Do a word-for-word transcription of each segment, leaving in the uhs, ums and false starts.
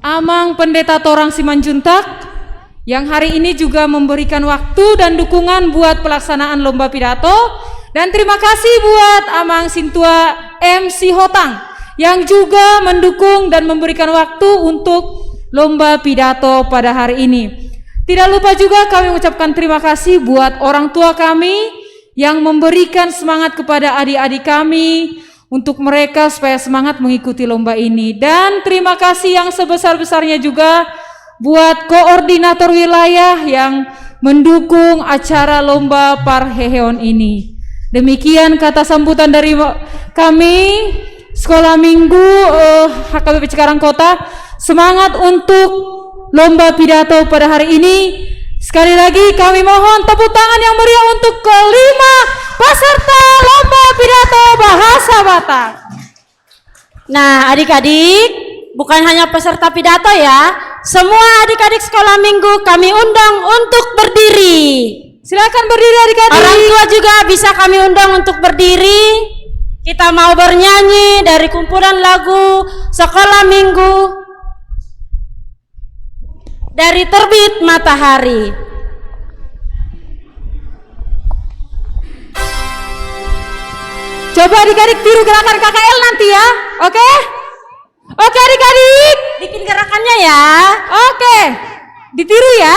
Amang Pendeta Torang Simanjuntak, yang hari ini juga memberikan waktu dan dukungan buat pelaksanaan lomba pidato. Dan terima kasih buat Amang Sintua M C Hotang yang juga mendukung dan memberikan waktu untuk lomba pidato pada hari ini. Tidak lupa juga kami mengucapkan terima kasih buat orang tua kami yang memberikan semangat kepada adik-adik kami, untuk mereka supaya semangat mengikuti lomba ini. Dan terima kasih yang sebesar-besarnya juga buat koordinator wilayah yang mendukung acara lomba parheheon ini. Demikian kata sambutan dari mo-, kami, Sekolah Minggu, eh, H K B P Cikarang Kota. Semangat untuk lomba pidato pada hari ini. Sekali lagi kami mohon tepuk tangan yang meriah untuk kelima peserta lomba pidato bahasa Batak. Nah, adik-adik, bukan hanya peserta pidato ya, semua adik-adik sekolah minggu kami undang untuk berdiri. Silakan berdiri, adik-adik. Orang tua juga bisa kami undang untuk berdiri. Kita mau bernyanyi dari kumpulan lagu sekolah minggu. Dari Terbit Matahari. Coba adik-adik tiru gerakan K K L nanti ya, oke? Oke adik-adik. Bikin gerakannya ya. Oke, ditiru ya.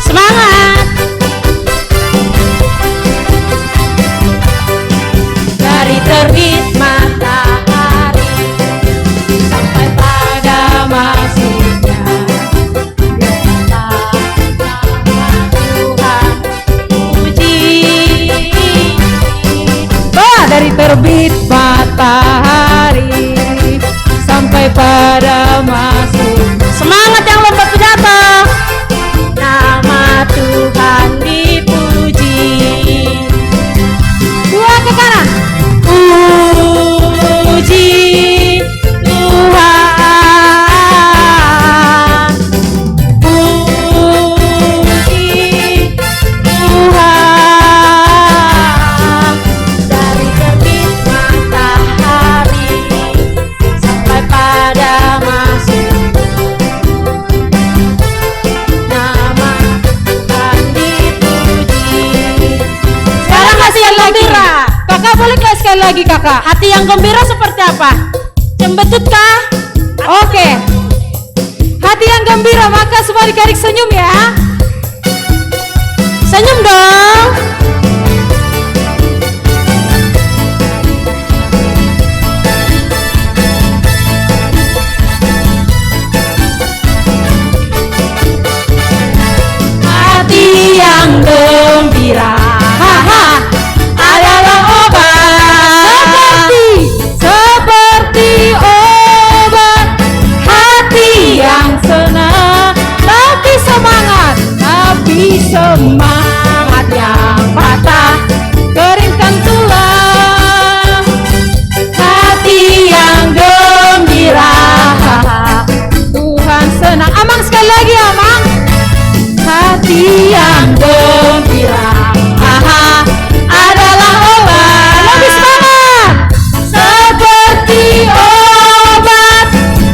Semangat. Dari terbit matahari sampai pada masuknya Tuhan, puji. Bah, dari terbit matahari sampai pada masuk. Semangat yang lomba pidato. Nama Tuhan dipuji. Dua ke kanan. Puji Tuhan, puji Tuhan, dari terbit matahari sampai pada masuk. Nama Tuhan dipuji. Sekarang hati yang gembira. Kakak, boleh nggak sekali lagi, Kakak? Hati yang gembira seperti apa? Cembetut kah? Oke. Hati yang gembira, maka semua adik-adik senyum ya. Senyum dong. Hati yang gembira, ha, ha, adalah obat. Seperti, seperti obat. Hati yang senang, tapi semangat, tapi semangat yang patah keringkan tulang. Hati yang gembira, Tuhan senang. Amang, sekali lagi, Amang. Hati yang gembira, aha, adalah obat. Lebih semangat. Seperti obat,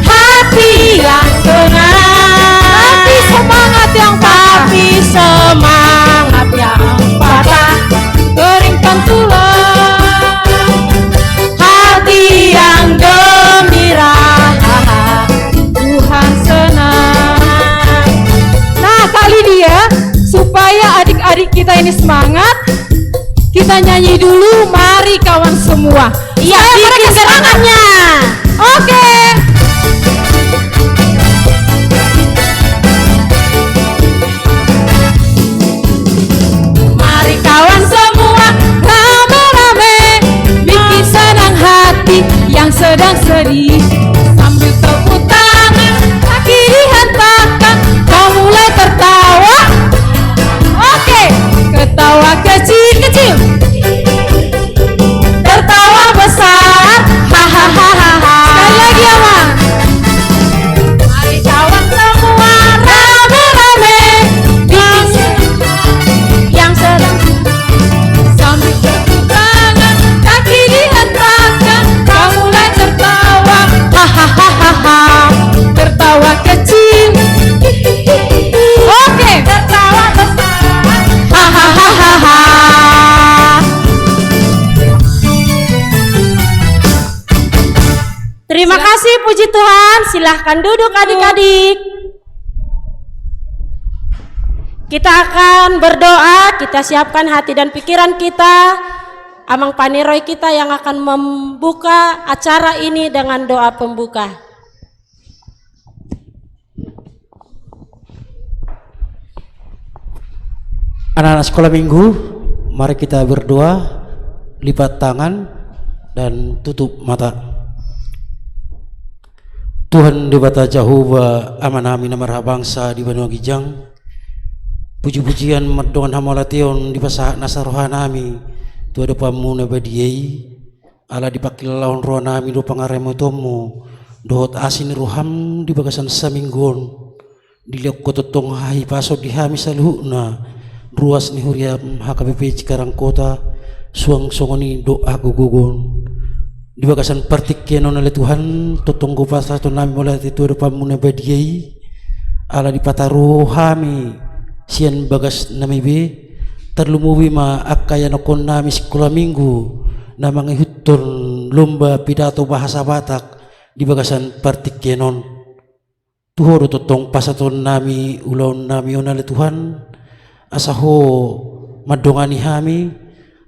hati yang senang. Tapi semangat yang patah. Tapi semangat yang patah keringkan tulang. Hati yang gembira, Tuhan senang. Nah, Kak Lydia, supaya adik-adik kita ini semangat, kita nyanyi dulu, Mari Kawan Semua. Iya, supaya mereka bikin semangat. Gerakannya. Oke. Mari kawan semua rame-rame bikin senang hati yang sedang sedih. Sambil tepuk tangan, kaki dihentakkan, kau mulai tertawa. Oke, ketawa kecil-kecil. Tertawa besar, hahaha. Puji Tuhan, silahkan duduk adik-adik. Kita akan berdoa, kita siapkan hati dan pikiran kita. Amang Paniroi kita yang akan membuka acara ini dengan doa pembuka. Anak-anak sekolah minggu, mari kita berdoa, lipat tangan, dan tutup mata. Tuhan Debata Jahowa, Amanami na marhabangsa di banua ginjang, puji-pujian mardongan hamauliateon dipasahat nasa rohanami tu adopanMu na badia i, ala dipangkilalahon rohanami do pangaramotionMu dohot asi ni rohaM di bagasan saminggu on. Dilehon Ho tongtong hahipason di hami saluhutna, ruas ni huriaM H K B P Cikarang Kota, suang songon i dohot hagogoon. Di bagasan partingkian on ale Tuhan, tongtong do pasahatonnami mauliate tu adopanMu na badia i, ala dipataru Ho hami sian bagasnami be, tarlumobi ma angka ianakkonnami sikola minggu na mangihuthon lomba pidato bahasa Batak di bagasan partingkian on. Tu Ho do tongtong pasahatonnami ulaonnami on ale Tuhan, asa Ho mandongani hami,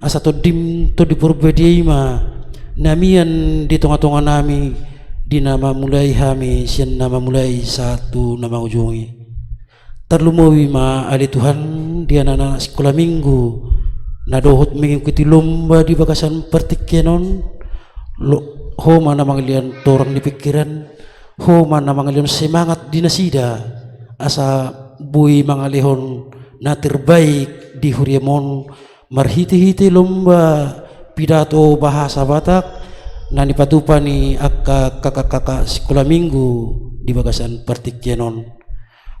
asa TondiM, Tondi Porbadia i ma na mian di tonga-tonganami, di na mamulai hami sian na mamulai sahat tu na mangujungi. Tarlumobi ma ale Tuhan di anak-anak sikola minggu na dohot mengikuti lomba di bagasan partingkian on, lo-, Ho ma na mangalehon torang ni pingkiran, Ho ma na mangalehon semangat di nasida, asa boi mangalehon na terbaik di huriaM on, marhite-hite lomba pidato bahasa Batak na nipatupa ni angka kakak-kakak sikola minggu di bagasan partingkian on.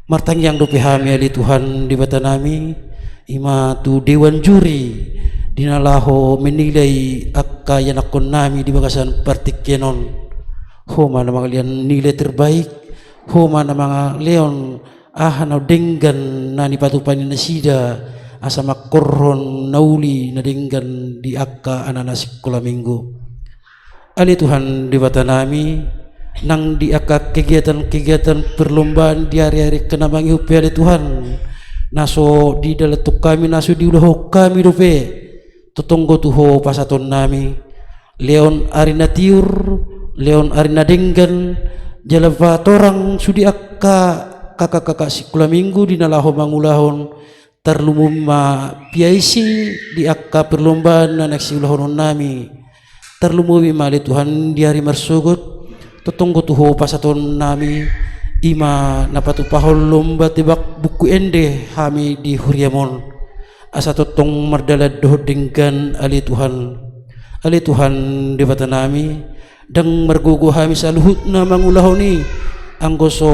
Martangiang dope hami ale Tuhan Debatanami, i ma tu dewan juri di na laho menilai angka ianakkonnami di bagasan partingkian on. Ho ma na mangalehon nilai terbaik, Ho ma na mangalehon aha na denggan na nipatupa ni nasida, asa mangkorhon na uli na denggan di angka anak-anak sikola minggu. Ale Tuhan Debatanami, nang di angka kegiatan-kegiatan perlombaan di ari-ari angka na mangihut pe ale Tuhan, na so didalanhon hami, na so diulahon hami dope, tongtong do tu Ho pasahatonnami. Lehon ari na tiur, lehon ari na denggan, jala patorang sude angka kakak-kakak sikola minggu di na laho mangulahon, tarlumobi ma P I C di angka perlombaan na naeng siulahononnami. Tarlumobi ma ale Tuhan di ari marsogot, tongtong do tu Ho pasahatonnami, i ma na patupahon lomba tebak buku ende hami di huriaM on. Asa tongtong mardalan dohot denggan ale Tuhan. Ale Tuhan Debatanami, ndang margogo hami saluhutna mangulahon i, anggo so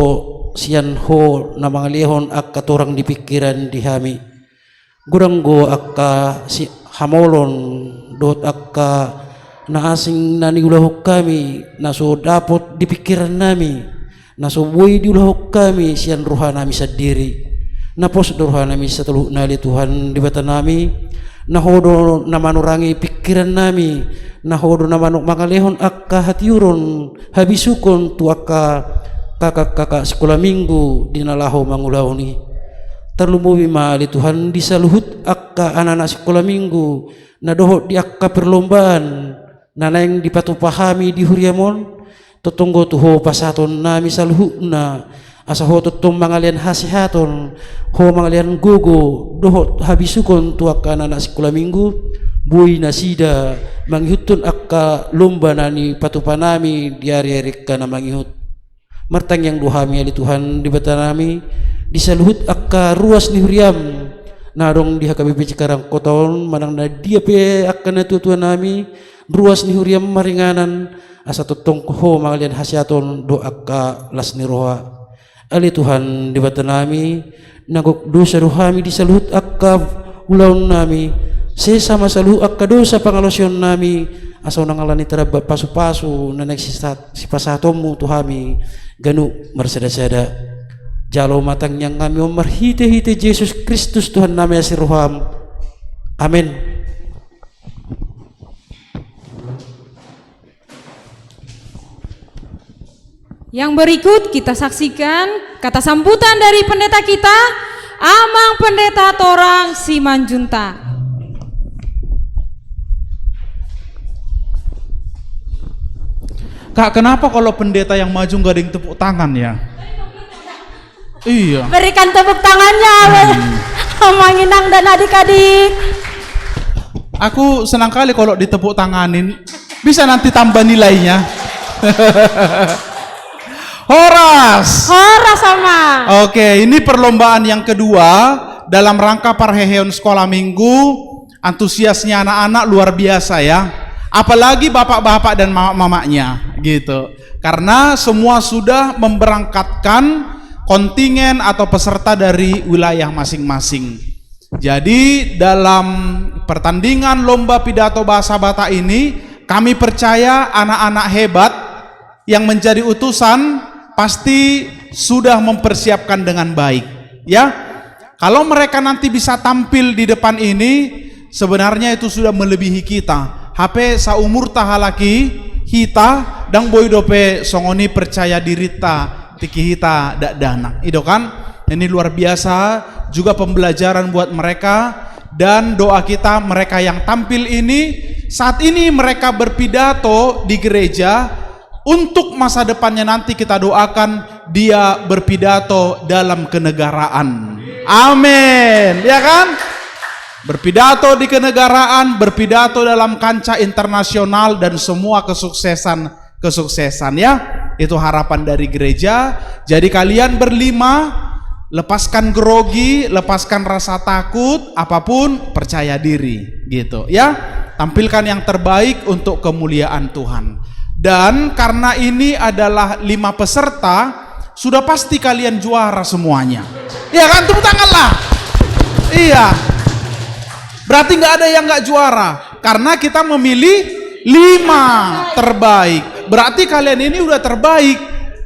sian Ho na mangalehon angka torang di pingkiran di hami. Godang do angka si-, hamolon dohot angka na asing na niulahon hami, na so dapot di pingkirannami, na so boi diulahon hami sian rohanami sandiri. Na pos do rohanami saluhutna ale Tuhan Debatanami, na Ho do na manorangi pingkirannami, na Ho do na mano-, mangalehon angka hatiuron, habisukon tu angka kakak-kakak sikola minggu di na laho mangulahon i. Tarlumobi ma ale Tuhan di saluhut angka anak-anak sikola minggu, na dohot di angka perlombaan na naeng dipatupa hami di huriaM on, tongtong do tu Ho pasahatonnami saluhutna, asa Ho tongtong mangalehon hasehaton, Ho mangalehon gogo, dohot habisukon tu angka anak-anak sikola minggu, boi nasida mangihuthon angka lomba na nipatupanami di ari-ari angka na mangihut. Martangiang do hami ale Tuhan Debatanami, di saluhut angka ruas ni huriaM, na adong di H K B P Cikarang Kota on, manang na dia pe angka natuatuanami, ruas ni huriaM maringanan, asa tongtong Ho mangalehon hasehaton dohot angka las ni roha. Ale Tuhan Debatanami, na gok dosa do hami di saluhut angka ulaonnami, sesa ma saluhut angka dosa pangalaosionnami, asa unang ala ni tarlambat pasupasu na naeng sisa-, sipasahatonMu tu hami ganup marsada-sada. Jalo ma tangiangnami on marhite-hite Jesus Kristus Tuhannami asi rohaM. Amen. Yang berikut kita saksikan kata sambutan dari pendeta kita, Amang Pendeta Torang Simanjuntak. Kak, kenapa kalau pendeta yang maju nggak ada yang tepuk tangan ya? Iya. Berikan tepuk tangannya, Amang Inang dan adik-adik. Aku senang kali kalau ditepuk tanganin. Bisa nanti tambah nilainya. Horas. Horas, Amang. Oke, ini perlombaan yang kedua dalam rangka parheheon sekolah minggu. Antusiasnya anak-anak luar biasa ya. Apalagi bapak-bapak dan mama-mamanya gitu. Karena semua sudah memberangkatkan kontingen atau peserta dari wilayah masing-masing. Jadi dalam pertandingan lomba pidato bahasa Batak ini, kami percaya anak-anak hebat yang menjadi utusan pasti sudah mempersiapkan dengan baik. Ya, kalau mereka nanti bisa tampil di depan ini, sebenarnya itu sudah melebihi kita. Hape saumurta halak i, hita ndang boi dope songon i percaya dirinta tingki hita dakdanak. I do kan? Ini luar biasa juga pembelajaran buat mereka, dan doa kita mereka yang tampil ini, saat ini mereka berpidato di gereja, untuk masa depannya nanti kita doakan dia berpidato dalam kenegaraan. Amin. Ya kan? Berpidato di kenegaraan, berpidato dalam kancah internasional dan semua kesuksesan, kesuksesan ya. Itu harapan dari gereja. Jadi kalian berlima, lepaskan grogi, lepaskan rasa takut, apapun percaya diri gitu ya. Tampilkan yang terbaik untuk kemuliaan Tuhan. Dan karena ini adalah lima peserta, sudah pasti kalian juara semuanya. Iya kan? Tepuk tanganlah. Iya. Berarti nggak ada yang nggak juara. Karena kita memilih lima terbaik. Berarti kalian ini udah terbaik.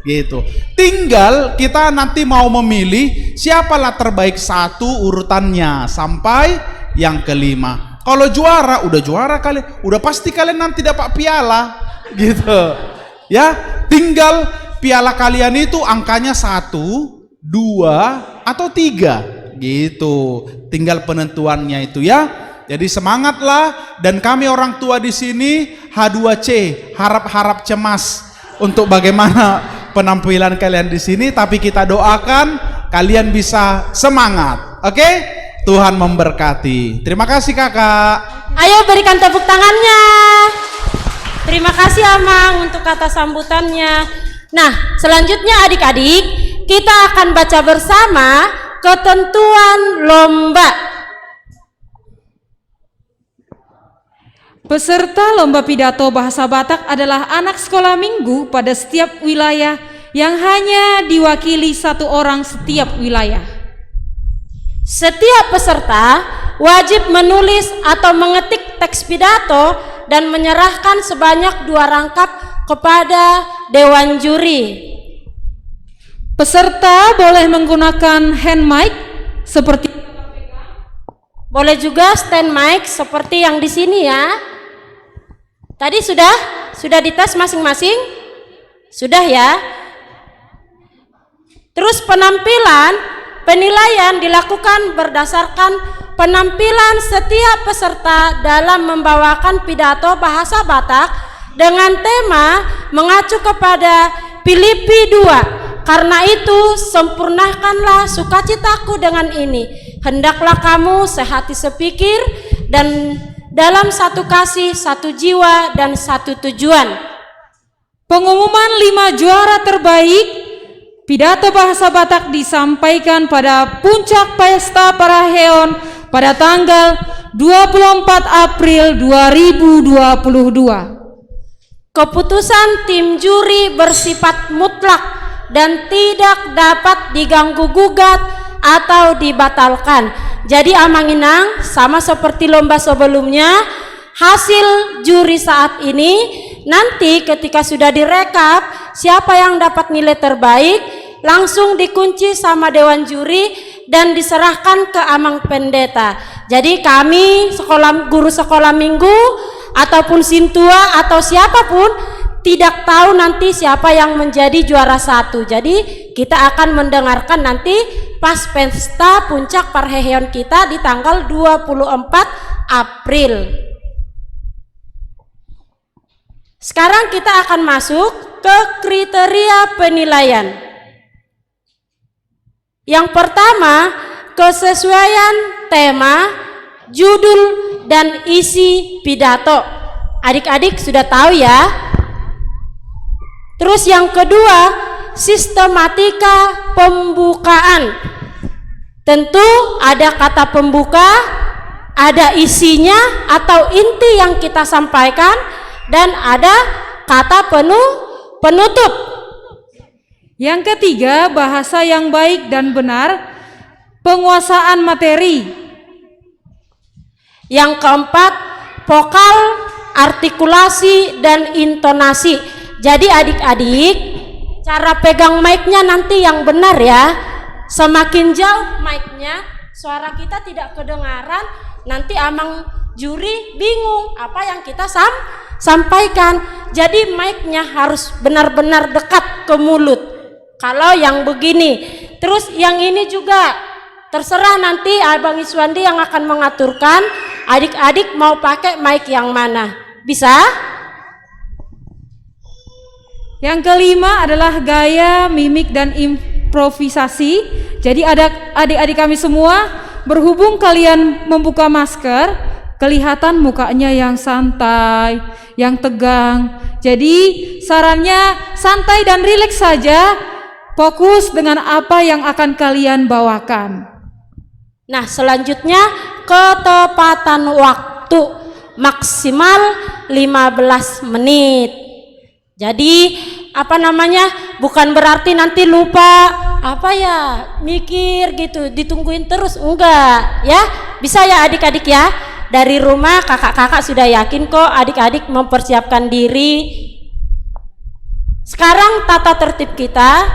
Gitu. Tinggal kita nanti mau memilih siapalah terbaik satu urutannya sampai yang kelima. Kalau juara, udah juara kalian, udah pasti kalian nanti dapat piala. Gitu. Ya, tinggal piala kalian itu angkanya satu, dua, atau tiga. Gitu. Tinggal penentuannya itu ya. Jadi semangatlah, dan kami orang tua di sini H dua C, harap-harap cemas untuk bagaimana penampilan kalian di sini, tapi kita doakan kalian bisa semangat. Oke? Tuhan memberkati. Terima kasih, Kakak. Ayo berikan tepuk tangannya. Terima kasih, Amang, untuk kata sambutannya. Nah, selanjutnya adik-adik, kita akan baca bersama ketentuan lomba. Peserta lomba pidato bahasa Batak adalah anak sekolah minggu pada setiap wilayah yang hanya diwakili satu orang setiap wilayah. Setiap peserta wajib menulis atau mengetik teks pidato dan menyerahkan sebanyak dua rangkap kepada dewan juri. Peserta boleh menggunakan hand mic seperti, boleh juga stand mic seperti yang di sini ya. Tadi sudah, sudah dites masing-masing? Sudah ya. Terus penampilan, penilaian dilakukan berdasarkan penampilan setiap peserta dalam membawakan pidato bahasa Batak dengan tema mengacu kepada Filipi dua. Karena itu, sempurnakanlah sukacitaku dengan ini. Hendaklah kamu sehati sepikir dan dalam satu kasih, satu jiwa, dan satu tujuan. Pengumuman lima juara terbaik pidato bahasa Batak disampaikan pada puncak pesta parheheon pada tanggal dua puluh empat April dua ribu dua puluh dua. Keputusan tim juri bersifat mutlak dan tidak dapat diganggu gugat atau dibatalkan. Jadi Amang Inang, sama seperti lomba sebelumnya, hasil juri saat ini, nanti ketika sudah direkap, siapa yang dapat nilai terbaik, langsung dikunci sama dewan juri dan diserahkan ke Amang Pendeta. Jadi kami sekolah, guru sekolah minggu ataupun sintua atau siapapun tidak tahu nanti siapa yang menjadi juara satu. Jadi, kita akan mendengarkan nanti pas pesta puncak parheheon kita di tanggal dua puluh empat April. Sekarang kita akan masuk ke kriteria penilaian. Yang pertama, kesesuaian tema, judul, dan isi pidato. Adik-adik sudah tahu ya? Terus yang kedua, sistematika pembukaan. Tentu ada kata pembuka, ada isinya atau inti yang kita sampaikan, dan ada kata penu-, penutup. Yang ketiga, bahasa yang baik dan benar, penguasaan materi. Yang keempat, vokal, artikulasi, dan intonasi. Jadi adik-adik, cara pegang mic-nya nanti yang benar ya. Semakin jauh mic-nya, suara kita tidak kedengaran, nanti amang juri bingung apa yang kita sam-, sampaikan. Jadi mic-nya harus benar-benar dekat ke mulut. Kalau yang begini, terus yang ini juga terserah nanti Abang Iswandi yang akan mengaturkan, adik-adik mau pakai mic yang mana. Bisa? Yang kelima adalah gaya, mimik, dan improvisasi. Jadi ada adik-adik kami semua, berhubung kalian membuka masker, kelihatan mukanya yang santai, yang tegang. Jadi sarannya santai dan rileks saja, fokus dengan apa yang akan kalian bawakan. Nah, selanjutnya ketepatan waktu maksimal lima belas menit. Jadi, apa namanya, bukan berarti nanti lupa, apa ya, mikir gitu, ditungguin terus, enggak, ya. Bisa ya adik-adik ya. Dari rumah kakak-kakak sudah yakin kok adik-adik mempersiapkan diri. Sekarang tata tertib kita,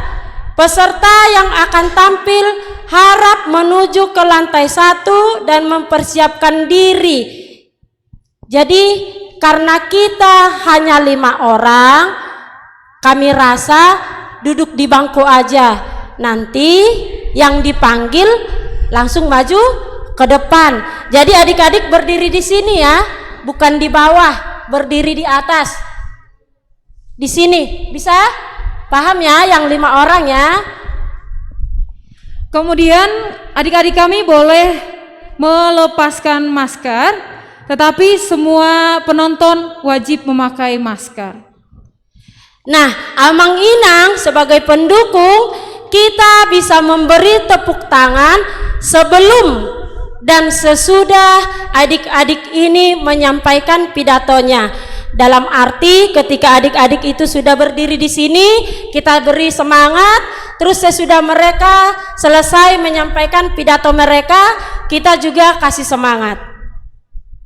peserta yang akan tampil harap menuju ke lantai satu dan mempersiapkan diri. Jadi, karena kita hanya lima orang, kami rasa duduk di bangku aja. Nanti yang dipanggil langsung maju ke depan. Jadi, adik-adik berdiri di sini ya, bukan di bawah, berdiri di atas. Di sini, bisa? Paham ya, yang lima orang ya? Kemudian, adik-adik kami boleh melepaskan masker, tetapi semua penonton wajib memakai masker. Nah, Amang Inang sebagai pendukung, kita bisa memberi tepuk tangan sebelum dan sesudah adik-adik ini menyampaikan pidatonya. Dalam arti, ketika adik-adik itu sudah berdiri di sini, kita beri semangat. Terus sesudah mereka selesai menyampaikan pidato mereka, kita juga kasih semangat.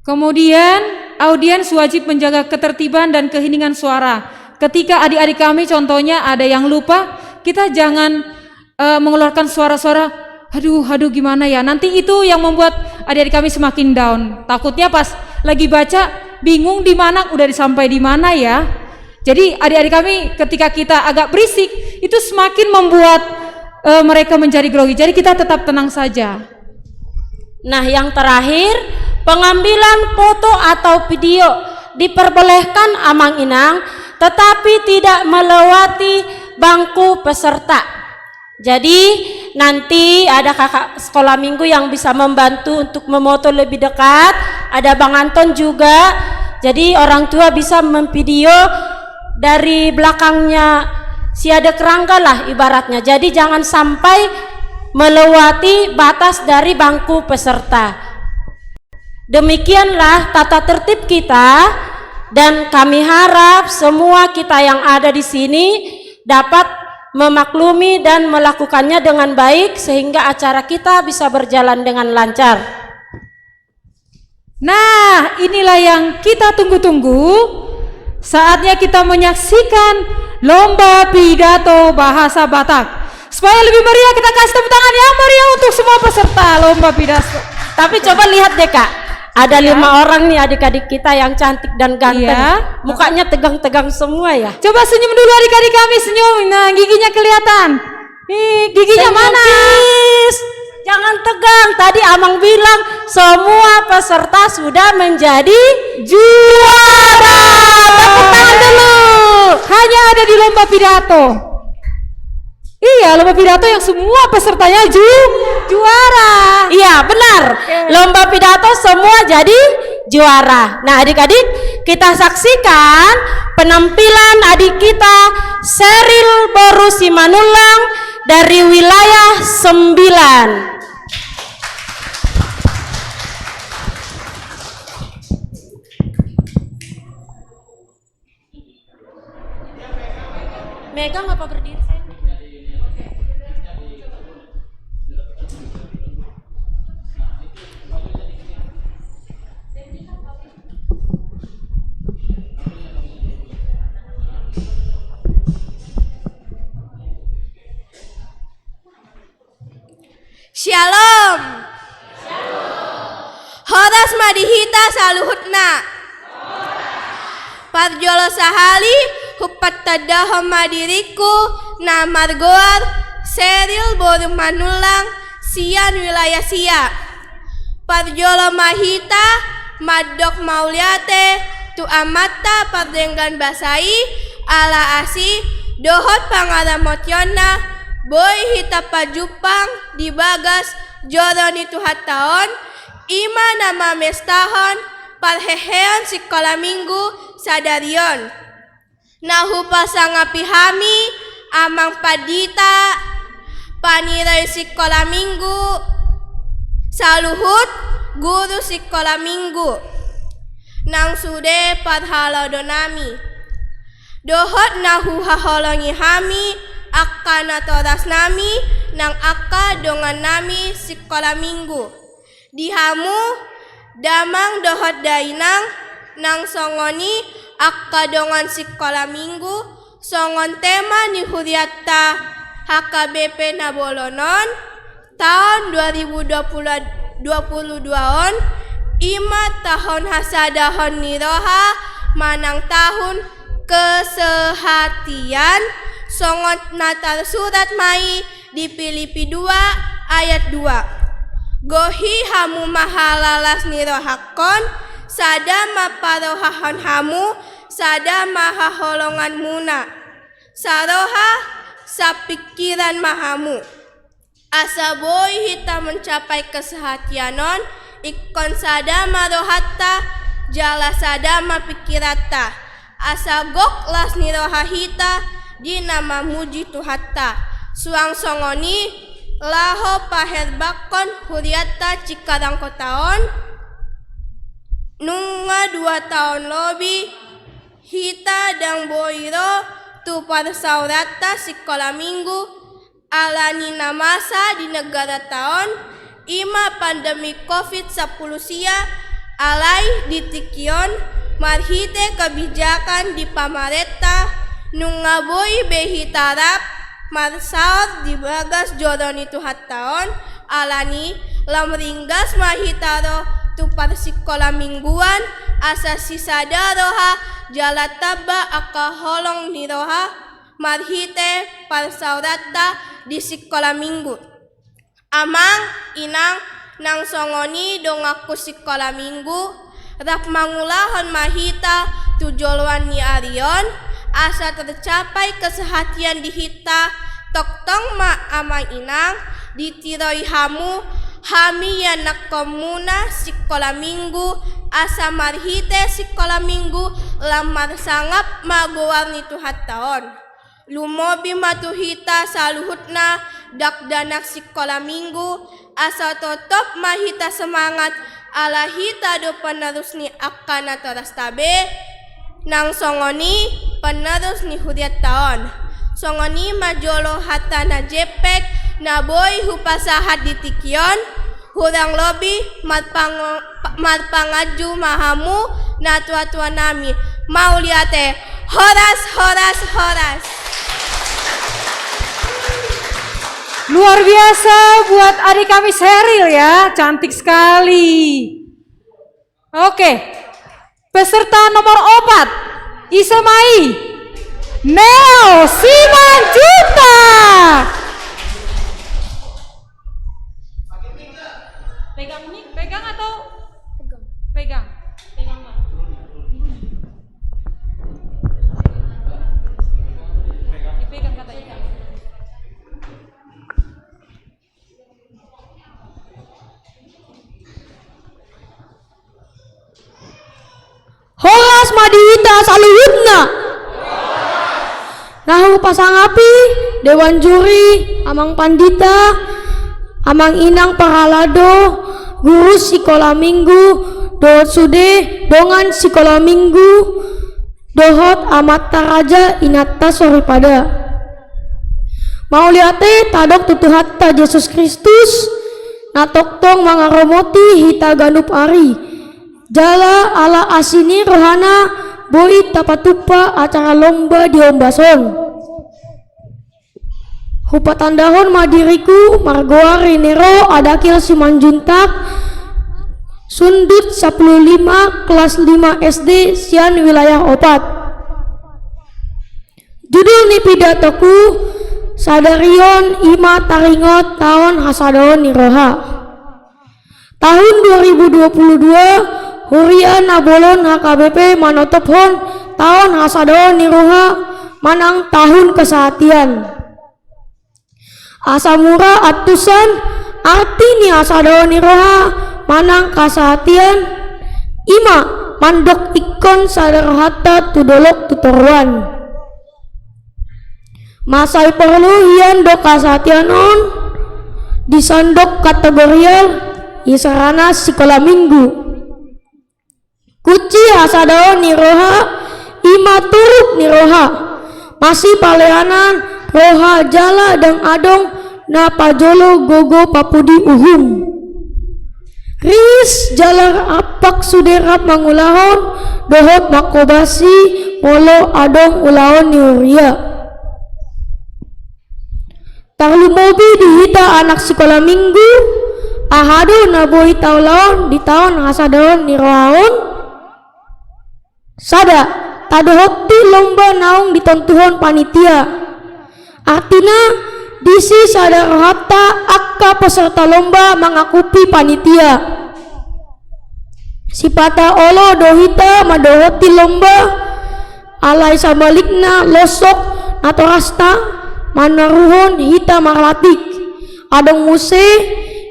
Kemudian, audiens wajib menjaga ketertiban dan keheningan suara. Ketika adik-adik kami, contohnya, ada yang lupa, kita jangan eh, mengeluarkan suara-suara, "Aduh, aduh, gimana ya?" Nanti itu yang membuat adik-adik kami semakin down. Takutnya pas lagi baca, bingung di mana, udah disampai di mana ya. Jadi adik-adik kami, ketika kita agak berisik, itu semakin membuat eh, mereka menjadi grogi. Jadi kita tetap tenang saja. Nah, yang terakhir, pengambilan foto atau video diperbolehkan Amang Inang, tetapi tidak melewati bangku peserta. Jadi, nanti ada kakak sekolah minggu yang bisa membantu untuk memoto lebih dekat, ada Bang Anton juga. Jadi, orang tua bisa memvideo dari belakangnya si ada kerangka lah ibaratnya. Jadi, jangan sampai melewati batas dari bangku peserta. Demikianlah tata tertib kita, dan kami harap semua kita yang ada di sini dapat memaklumi dan melakukannya dengan baik, sehingga acara kita bisa berjalan dengan lancar. Nah, inilah yang kita tunggu-tunggu. Saatnya kita menyaksikan lomba pidato bahasa Batak. Supaya lebih meriah, kita kasih tepuk tangan yang meriah untuk semua peserta lomba pidato. Tapi coba lihat deh, Kak. Ada lima orang nih adik-adik kita yang cantik dan ganteng. Iya. Mukanya tegang-tegang semua ya. Coba senyum dulu adik-adik kami, senyum. Nah, giginya kelihatan. Nih, giginya mana? Senyum, please. Jangan tegang. Tadi Amang bilang semua peserta sudah menjadi juara. Tepuk tangan dulu. Hanya ada di lomba pidato. Iya, lomba pidato yang semua pesertanya ju-, juara. Iya, benar. Oke. Lomba pidato semua jadi juara. Nah, adik-adik, kita saksikan penampilan adik kita, Seril Boru Simanullang, dari wilayah sembilan. Megang apa berdiri, sayang? Syalom. Horas ma di hita saluhutna. Parjolo sahali, hupatandahon ma diringku na margoar Seril Boru Manullang sian wilayah sia. Parjolo ma hita mandok mauliate tu Amanta pardenggan basa i, ala asi dohot pangaramotionna boi hita pajumpang di bagas joro ni Tuhanta on, i ma na mamestahon parheheon sikola minggu sadari on. Na hupasangapi hami, Amang Pandita, paniroi sikola minggu, saluhut guru sikola minggu, nang sude parhalado nami. Dohot na huhaholongi hami, angka natorasnami, nang angka dongannami sikola minggu. Di hamu, damang dohot dainang, nang songon i angka dongan sikola minggu, songon tema ni hurianta H K B P na bolon on, taon dua ribu dua puluh, dua puluh dua on, i ma taon hasadahon ni roha manang taon kesehatian, songon na tarsurat ma i di Pilipi dua ayat dua. Gohi hamu ma halalas ni rohangkon, sada ma parohahon hamu, sada ma haholonganmuna. Saroha, sapingkiran ma hamu. Asa boi hita mencapai kesehatian on, ingkon sada ma rohanta, jala sada ma pingkiranta. Asa gok las ni roha hita di na mamuji Tuhanta. Suang songon i, laho paherbanghon hurianta Cikarang Kota on, nunga dua taon lobi hita ndang boi ro tu parsaoranta sikola minggu, ala ni na masa di negaranta on, i ma pandemi covid sampulu sia, alai di tingki on, marhite kebijakan di pamarenta, nunga boi be hita rap marsaor di bagas joro ni Tuhanta on, ala ni lam ringgas ma hita ro tu parsikola mingguan, asa sisada roha jala tamba angka holong ni roha, marhite parsaoranta di sikola minggu. Amang, inang, nang songon i donganku sikola minggu, rap mangulahon ma hita tu joloan ni ari on, asa tercapai kesehatian di hita, tongtong ma amang inang, ditiroi hamu, hami ianakhonmuna sikola minggu, asa marhite sikola minggu, lam marsangap ma goar ni Tuhanta on. Lumobi ma tu hita saluhutna dakdanak sikola minggu, asa totop ma hita semangat, ala hita do penerus ni angka natorasta be, nang songon i penerus ni hurianta on. Songon i ma jolo hata na jempek, na boi hupasahat di tingki on, hurang lobi, marpango-, marpanganju ma hamu natuatuanami. Mauliate. Horas, horas, horas. Luar biasa buat adik kami Seril ya, cantik sekali. Oke. Peserta nomor opat, ise ma i? Neo Simanjuntak. Pegang mic, pegang atau pegang? Pegang. Pegang, Bang. Dipegang kata ikan. Horas ma di hita saluhutna. Na hupasangapi dewan juri, amang pandita, amang inang parhalado, guru sikola minggu, dohot sude dongan sikola minggu, dohot amanta raja, inanta soripada. Mauliate tadok tu Tuhanta Jesus Kristus, na tongtong mangaramoti hita ganup ari. Jala ala asi ni rohana boi tapatumpa acara lomba di ombas on. Hupatandahon ma diriku, margoar Rinero Adakil Simanjuntak, sundut sampulu lima, kelas lima S D sian wilayah opat. Judul ni pidatoku sadari on i ma taringot taon hasadaon ni roha. Tahun dua ribu dua puluh dua, huria na bolon H K B P manotophon taon hasadaon ni roha manang tahun kesehatian. Asa mura antusan, arti ni hasadaon ni roha manang kesehatian i ma mandok ingkon sada rohanta tu dolok tu toruan. Mansai porlu hian do kesehatian on disandok kategorial, isarana sikola minggu. Kunci hasadaon ni roha i ma turuk ni roha, masipaleanan roha jala ndang adong na pajolo gogo papudi uhum. Ris jala rampak sude rap mangulahon dohot manghobasi molo adong ulaon ni huria. Tarlumobi di hita anak sikola minggu, aha do na boi taulahon di taon hasadaon ni roha on? Sada, tadohoti lomba naung ditontuhon panitia. Artina, disi sada rohanta angka peserta lomba mangakupi panitia. Sipata olo do hita mandohoti lomba, alai sabalikna losok natorasna manaruhon hita marlatik. Adong muse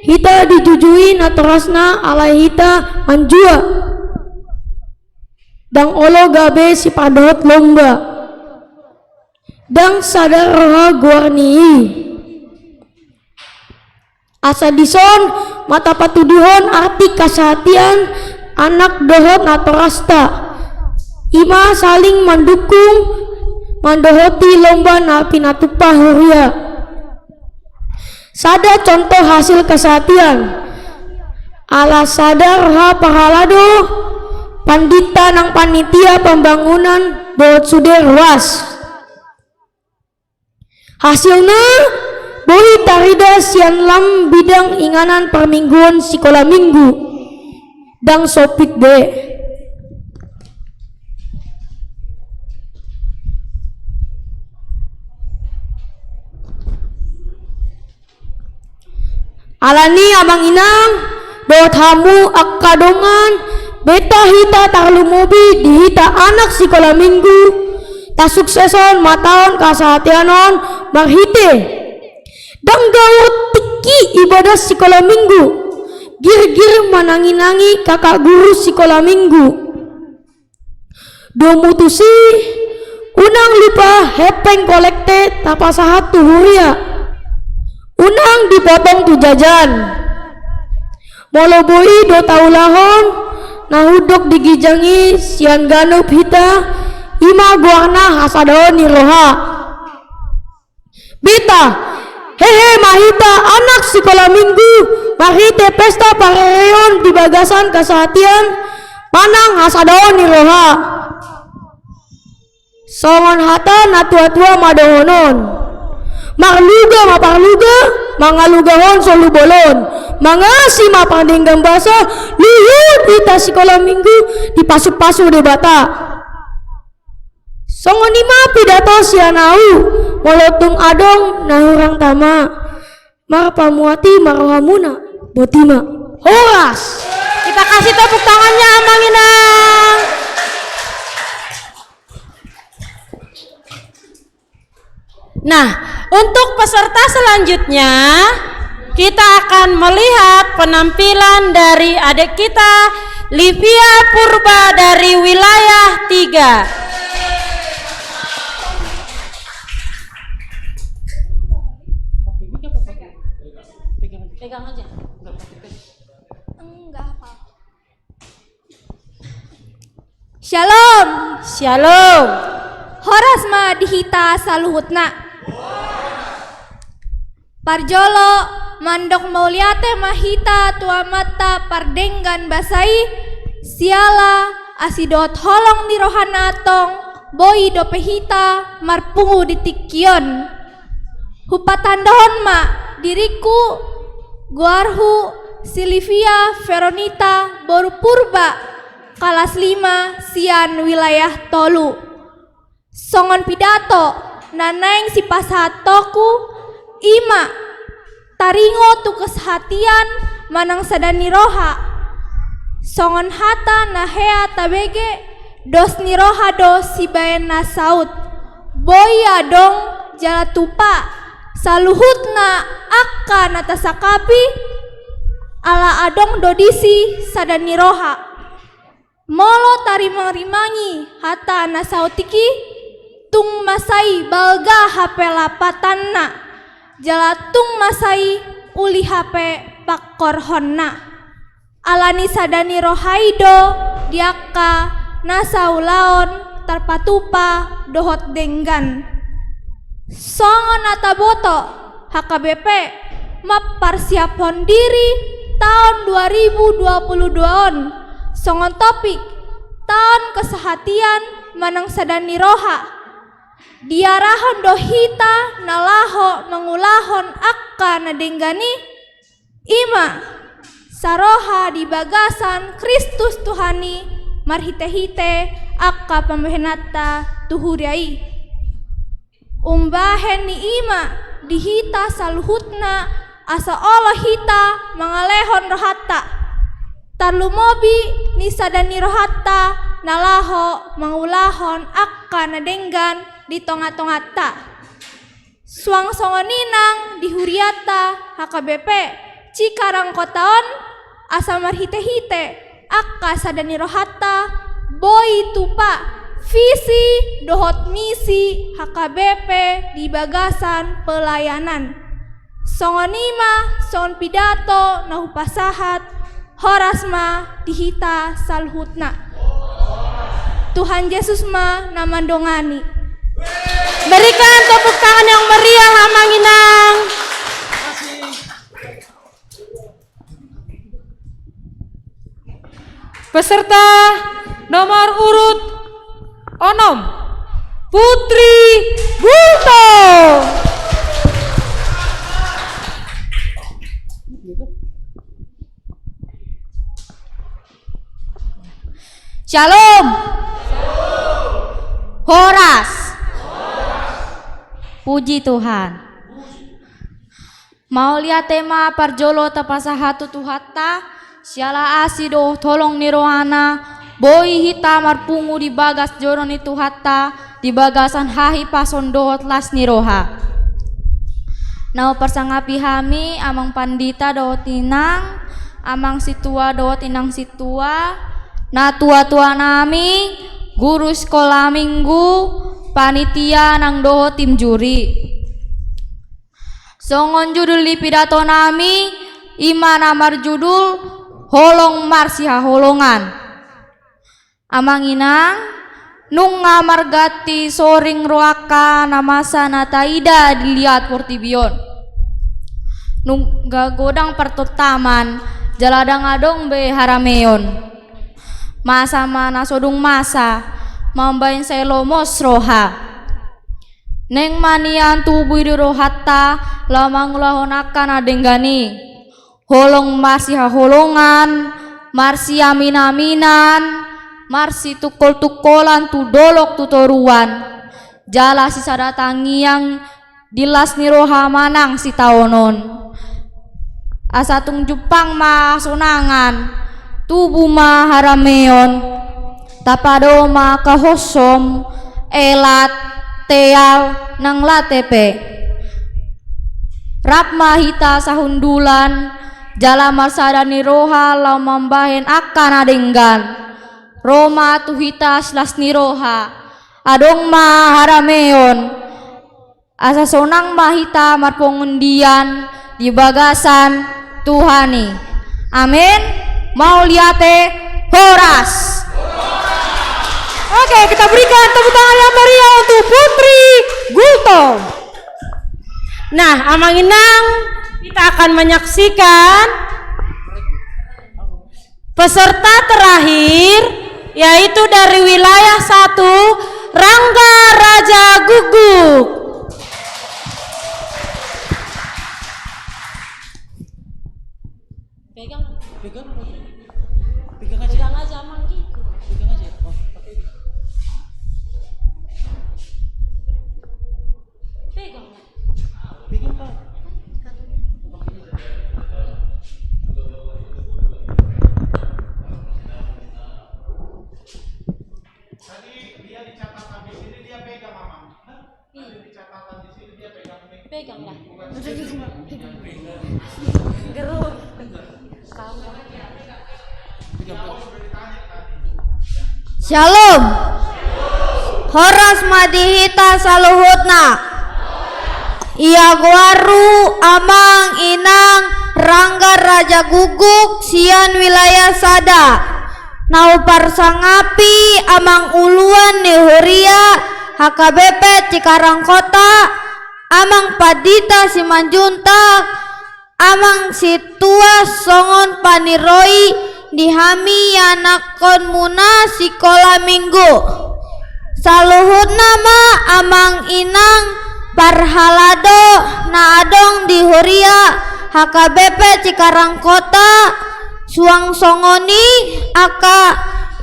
hita dijujui natorasna alai hita manjua. Ndang olo gabe sipadohot lomba. Ndang sada roha goar ni i. Asa dison ma tapatuduhon arti kesehatian anak dohot natorasta. I ma saling mandukung, mandohoti lomba na pinatumpa huria. Sada contoh hasil kesehatian. Ala sada roha parhalado, pandita nang panitia pembangunan dohot sude ruas. Hasilna, boi tarida sian lam bidang inganan parmingguon sikola minggu. Ndang sopit be. Alani amang inang, dohot hamu angka dongan, beta hita tarlumobi di hita anak sikola minggu, tasukseson ma taon kesehatian on marhite. Ndang gaor tingki ibadah sikola minggu, girgir mananginangi kakak guru sikola minggu. Domu tusi, unang lupa hepeng kolekte tapasahat tu huria. Unang dipotong tu jajan. Molo boi do taulahon, na hundok di ginjang i sian ganup hita, i ma goarna hasadaon ni roha. Beta, hehe ma hita anak sikola minggu, marhite pesta parereon di bagasan kesehatian, manang hasadaon ni roha. Songon hata na tuatua ma dohonon. Marluga ma parluga, mangalugahon solu bolon. Mangasi ma pardenggan basa, luhut hita sikola minggu, dipasupasu Debata. Songon i ma pidato sian ahu, molo tung adong na hurang tama, marpamuati ma rohamuna, boti ma. Horas. Kita kasih tepuk tangannya, Amang Inang. Nah, untuk peserta selanjutnya, kita akan melihat penampilan dari adik kita, Livia Purba dari wilayah tiga. Pegang aja. Enggak apa-apa. Syalom. Syalom. Horas ma di hita saluhutna. Parjolo, mandok mauliate ma hita tu Amanta pardenggan basa i, siala asi dohot holong ni rohana antong, boi dope hita marpungu di tingki on. Hupatandaon ma diringku, goarhu Silvia Veronita boru Purba, kalas lima sian wilayah tolu. Songon pidato na naeng sipasahatonku, i ma taringot tu kesehatian manang sada ni roha. Songon hata na hea tabege, dos ni roha do sibahen na saut. Boi adong jala tupa saluhutna angka na tasangkapi, ala adong do disi sada ni roha. Molo tarimangrimangi hata na saotik i, tung mansai balga hape lapatanna, jala tung mansai uli hape pangkorhonna. Ala ni sada ni roha i do di angka na saulaon tarpatupa dohot denggan. Songon na taboto, H K B P mamparsiaphon diri taon dua ribu dua puluh dua on songon topik taon kesehatian manang sada ni roha. Diarahon do hita na laho mangulahon angka na denggan i, i ma saroha di bagasan Kristus Tuhan i marhitehite angka pambahenanta tu huria i. Umbahen ni i ma di hita saluhutna asa olo hita mangalehon rohanta, tarlumobi ni sada ni rohanta na laho mangulahon angka na denggan di tongatonganta. Suang songon i nang di hurianta H K B P Cikarang Kota on, asa marhitehite angka sada ni rohanta boi tupa visi dohot misi H K B P di bagasan pelayanan. Songon i ma songon pidato na hupasahat. Horas ma di hita saluhutna. Tuhan Yesus ma na mandongani. Berikan tepuk tangan yang meriah, Amang Inang. Peserta nomor urut onom, Putri Gultom. Shalom. Horas. Puji Tuhan. Mauliate ma parjolo tapasahat tu Tuhanta, siala asi dohot holong ni rohana, boi hita marpungu di bagas joro ni Tuhanta, di bagasan hahipason dohot las ni roha. Na huparsangapi hami, Amang Pandita dohot Inang, Amang Sintua dohot Inang Sintua, natuatua nami, guru sikola minggu, panitia nang dohot tim juri. Songon judul ni pidato nami, i ma na marjudul Holong Marsihaholongan. Amang Inang, nunga marganti soring rohangka na masa na taida di liat portibi on. Nunga godang partontaman, jala ndang adong be harameon. Masa ma na so dung masa, mambahen sai lomos roha. Naeng ma nian tubu i di rohanta, laho mangulahon angka na denggan i. Holong marsihaholongan, marsiaminaminan, marsitungkoltungkolan tu dolok tu toruan, jala sisada tangiang di las ni roha manang sitaonon. Asa tung jumpang ma hasonangan, tubu ma harameon, tapado ma angka hosom, elat, teal, nang late pe. Rap ma hita sahundulan, jala marsada ni roha laho mambahen angka na denggan. Ro ma tu hita silas ni roha, adong ma harameon. Asa sonang ma hita marpunguan di bagasan Tuhan i. Amin. Mauliate, horas. Oke, kita berikan tepuk tangan yang meriah untuk Putri Gultom. Nah, Amang Inang, kita akan menyaksikan peserta terakhir, yaitu dari wilayah satu, Rangga Raja Guguk. Pegang. Pegang apa? Pegang aja. Pegang aja, Mang, gitu. Pegang aja. Oh, pakai ini. Pegang. Pegang, Pak. Tadi dia di catatan di sini, dia pegang, Amang. Hah? Tadi di catatan di sini, dia pegang mic. Pegang lah. Gerung. Kau. Shalom. Horas ma di hita saluhutna. Ia goarhu Amang Inang Rangga Raja Guguk sian wilayah sada. Na huparsangapi amang uluan ni huria H K B P Cikarang Kota, Amang Pandita Simanjuntak, Amang Sintua songon paniroi di hami ianakkonmuna sikola minggu. Saluhutna ma Amang Inang parhalado na adong di huria H K B P Cikarang Kota, suang songon i angka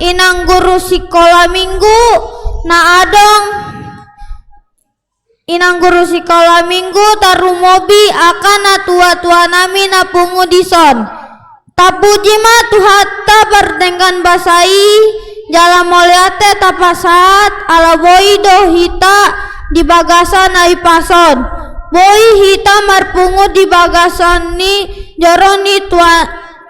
inang guru sikola minggu na adong Inang guru sikola minggu, tarumobi angka natuatuanami na pungu dison. Tapuji ma Tuhanta pardenggan basa i, jala mauliate tapasahat ala boi do hita di bagasan na hipas on. Boi hita marpungu di bagasan ni joro ni Tuhan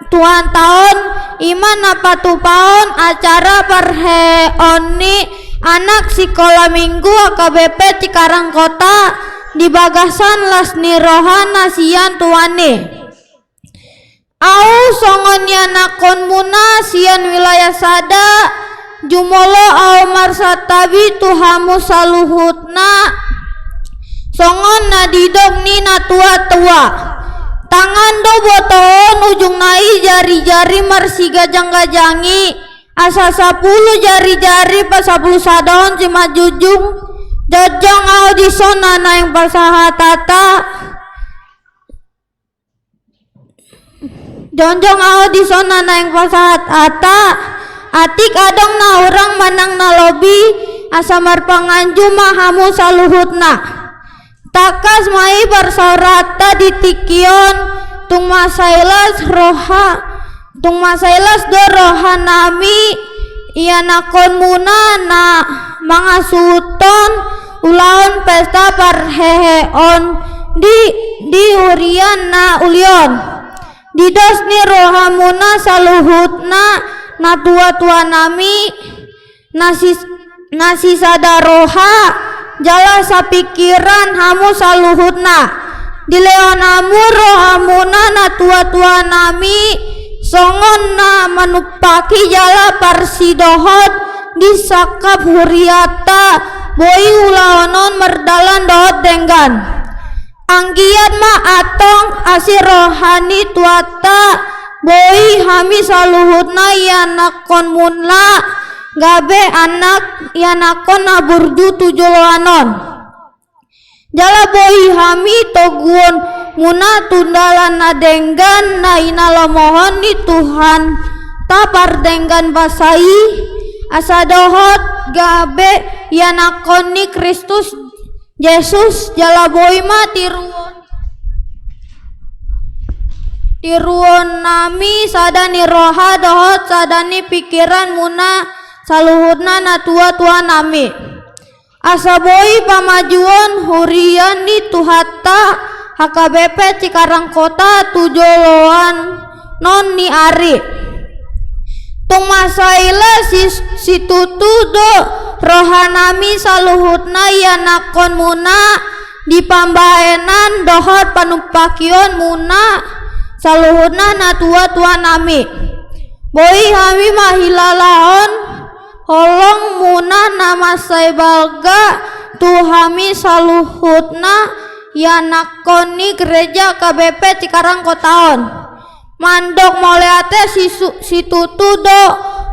Tuhanta on, i ma na patupahon acara parheheon ni anak sikola minggu H K B P Cikarang Kota di bagasan las ni roha na sian Tuhan i. Ahu songon ianakkonmuna sian wilayah sada, jumolo ahu marsantabi tu hamu saluhutna, songon na nidok ni natuatua. Tangan do botohon ujungna i jarijari marsigajanggajang i, asa sapulu jarijari pasapulu sadahon simanjujung, jongjong ahu dison na naeng pasahat hata. Jongjong ahu dison na naeng pasahat hata, atik adong na hurang manang na lobi, asa marpanganju ma hamu saluhutna. Tangkas ma i parsaoranta di tingki on, tung masailas roha, tung masailas do rohanami, ianakkonmuna na mangasuhuthon ulaon pesta parheheon di, di huria na uli on. Di dos ni rohamuna saluhutna natuatuanami, na sis-, na sisada roha, jala sapingkiran hamu saluhutna. Dilehon hamu rohamuna natuatuanami, songon na manumpaki jala parsidohot di sangkap hurianta, boi ulaon on mardalan dohot denggan. Anggiat ma antong asi roha ni Tuhanta, boi hami saluhutna ianakkonmuna, gabe anak ianakkon na burju tu joloan on. Jala boi hami toguon muna tu dalan na denggan na hinalomohon ni Tuhanta pardenggan basa i, asa dohot gabe ianakkon ni Kristus Jesus, jala boi ma tiruon, tiruonnami sada ni roha dohot sada ni pingkiran muna saluhutna natuatuanami. Asa boi pamajuon huria ni Tuhanta H K B P Cikarang Kota tu joloan on ni ari. Tung mansai las si, situtu do rohanami saluhutna ianakkon muna di pambahenan dohot panumpakion muna saluhutna natuatuanami. Boi hami manghilalahon holong muna na mansai balga tu hami saluhutna ianakkon ni Gereja H K B P Cikarang Kota on. Mandok mauliate sisu-, situtu do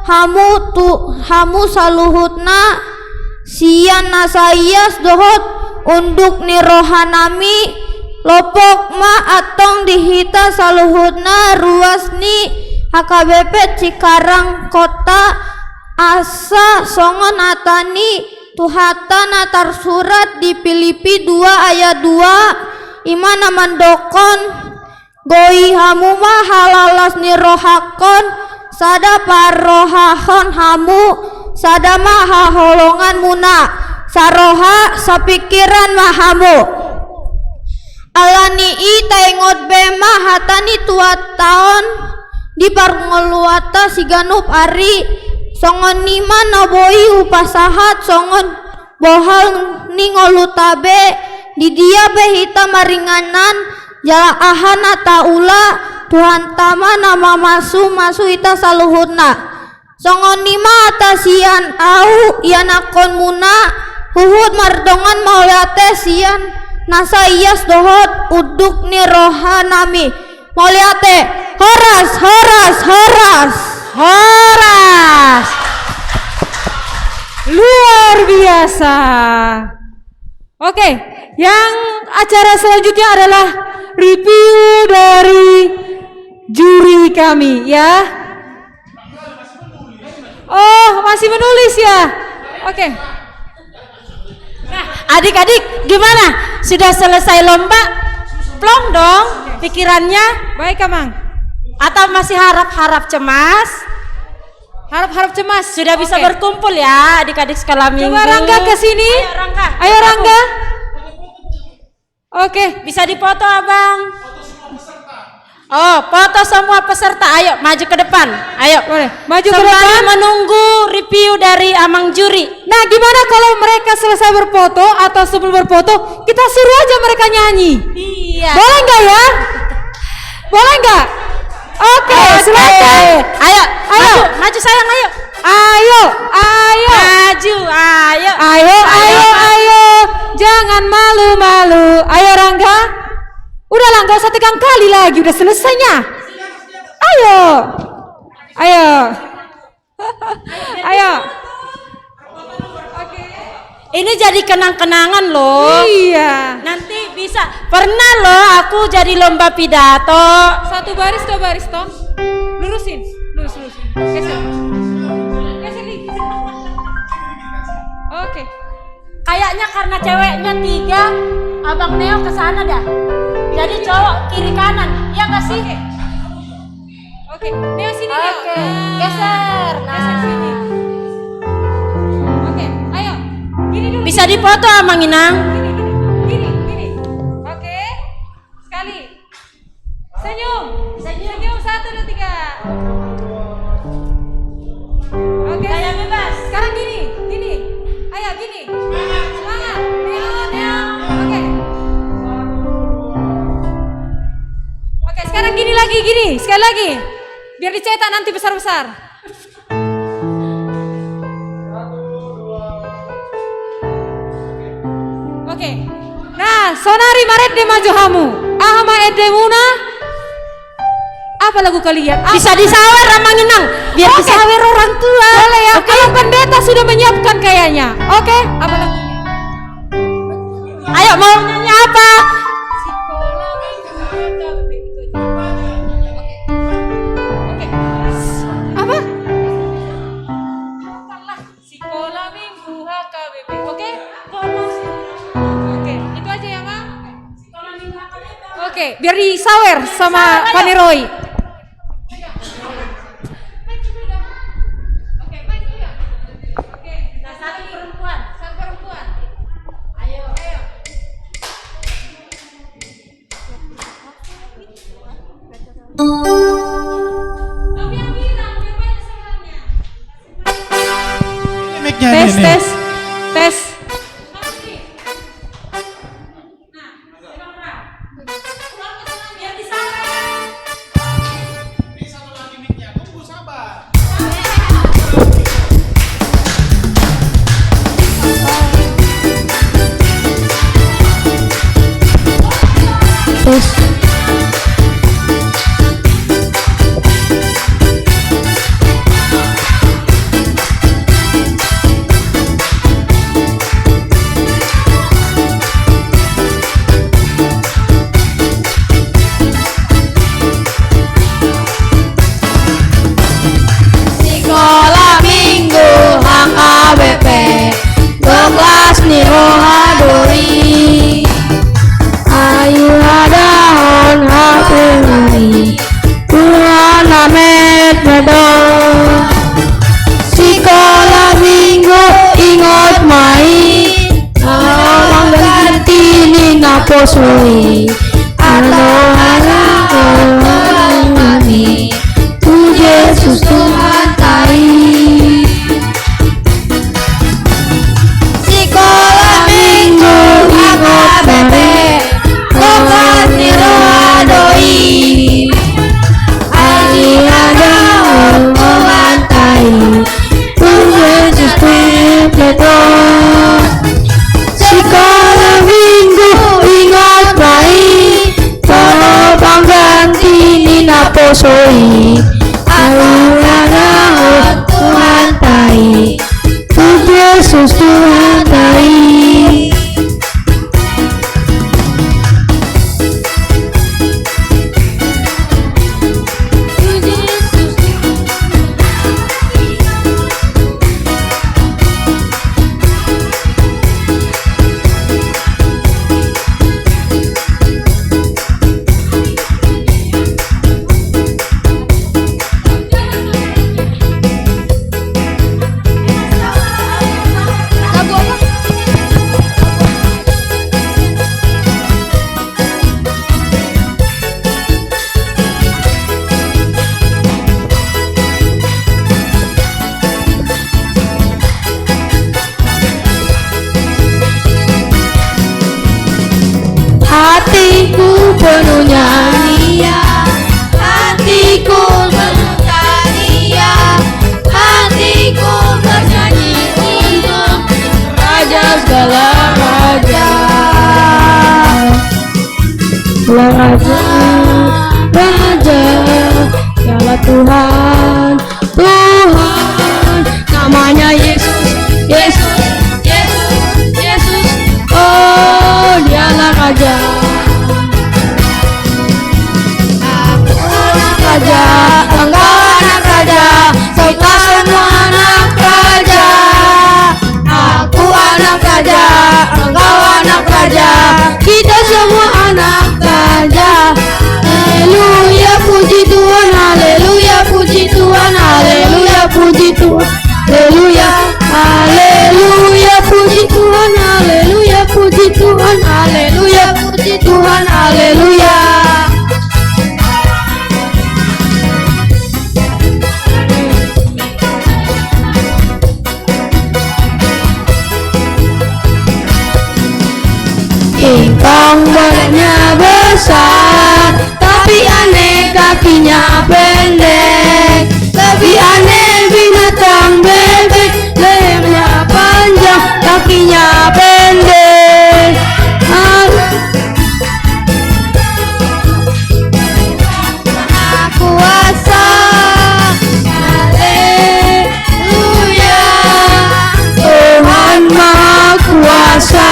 hamu tu, hamu saluhutna sian nasa ias dohot unduk ni rohanami, lompok ma antong di hita saluhutna ruas ni H K B P Cikarang Kota, asa songon hata ni Tuhanta na tarsurat di Pilipi dua ayat dua, i ma na mandokkon, boi hamu ma halalas ni rohangkon, sada parrohahon hamu, sada ma haholonganmuna, saroha, sapingkiran ma hamu. Alani i taingot be ma hata ni Tuhanta on di parngoluanta siganup ari, songon i ma na boi hupasahat songon bohal ni ngoluta be, di dia pe hita maringanan, jala aha na taula, Tuhanta ma na mamasumasu hita saluhutna. Songon i ma hata sian ahu ianakkonmuna, huhut mardongan mauliate sian nasa ias dohot unduk ni rohanami. Mauliate, horas, horas, horas. Horas. Luar biasa. Oke, yang acara selanjutnya adalah review dari juri kami, ya. Oh, masih menulis, ya? Oke. Nah, adik-adik, gimana? Sudah selesai lomba? Plong dong pikirannya? Baik, Amang. Atau masih harap-harap cemas? Harap-harap cemas. Sudah bisa, oke, berkumpul ya, adik-adik sekolah minggu. Coba Rangga ke sini. Ayo, Rangga. Ayo, bergabung. Rangga. Oke. Bisa difoto, Abang. Oh, foto semua peserta. Ayo, maju ke depan. Ayo. Boleh. Maju ke depan. Sembari menunggu review dari Amang juri. Nah, gimana kalau mereka selesai berfoto atau sebelum berfoto, kita suruh aja mereka nyanyi? Iya. Boleh nggak ya? Boleh nggak? Oke, oke, silakan. Ayo, ayo. Maju, maju sayang, ayo. Ayo, ayo. Maju, ayo. Ayo, ayo, ayo, ayo. Jangan malu-malu. Ayo, Rangga. Udah lah, nggak usah tegang kali lagi. Udah selesainya. Ayo. Ayo. Ayo. Oke. Ini jadi kenang-kenangan loh. Iya. Nanti bisa. Pernah loh aku jadi lomba pidato. Satu baris, dua baris, Tom. Lurusin. Lurus, lurus. Geser. Geser dikit. Oke. Kayaknya karena ceweknya tiga, Abang Neo ke sana dah. Jadi cowok kiri kanan. Iya nggak sih? Oke. Oke, Neo sini, Neo. Oke, nah, geser. Nah. Geser sini. Oke, ayo. Gini dulu. Bisa dipoto, Amang Inang? Gini, gini. Gini, gini. Oke. Sekali. Senyum. Senyum. Senyum, satu, dua, tiga. Oke. Gaya bebas. Sekarang gini, gini. Ayo, gini. Semangat. Neo, Neo. Oke. Oke, sekarang gini lagi, gini. Sekali lagi. Biar dicetak nanti besar-besar. Oke. Nah, saonari marende ma jo hamu. Aha ma endemuna? Apa lagu kalian? Apa? Bisa disawer, Amang Inang. Biar, oke, disawer orang tua. Boleh ya. Oke. Abang Pendeta sudah menyiapkan kayaknya. Oke, apa lagunya? Ayo, mau nyanyi apa? Oke, biar disawer sama Pak Neroi. Tes, tes, tes. Sikola Minggu H K B P, dua las ni roha do i. Ahu hadahon hape ma i, Tuhan na metmet do. Sikola Minggu ingot ma i, ala pangganti ni naposo i. Ala harapan hami tu Jesus Tuhanta i. Sikola Minggu H K B P, dua las ni roha do i. Ahu hadahon Tuhanta i, tu Jesus Kristus. Sikola Minggu ingot ma i, ala pangganti ni naposo i. Ahu hadahon Tuhanta i, tu Jesus Tuhanta i. Hatiku penuhnya Dia, hatiku penuhnya Dia, hatiku bernyanyi untuk Raja segala raja. Raja, raja, dialah Tuhan, Tuhan, namanya Yesus, Yesus, Yesus, Yesus. Oh, dialah Raja. Aku anak raja, engkau anak raja, kita semua anak raja. Aku anak raja, engkau anak raja, kita semua anak raja. Haleluya, puji Tuhan, haleluya, puji Tuhan, haleluya, puji Tuhan, haleluya. Haleluya, puji Tuhan, haleluya, puji Tuhan, haleluya, puji Tuhan, haleluya. Ingkang badannya besar, tapi aneh kakinya pendek. Lebih aneh binatang bebek, lehernya panjang, kakinya pendek. Hal- Maha Kuasa. Haleluya. Tuhan Maha Kuasa.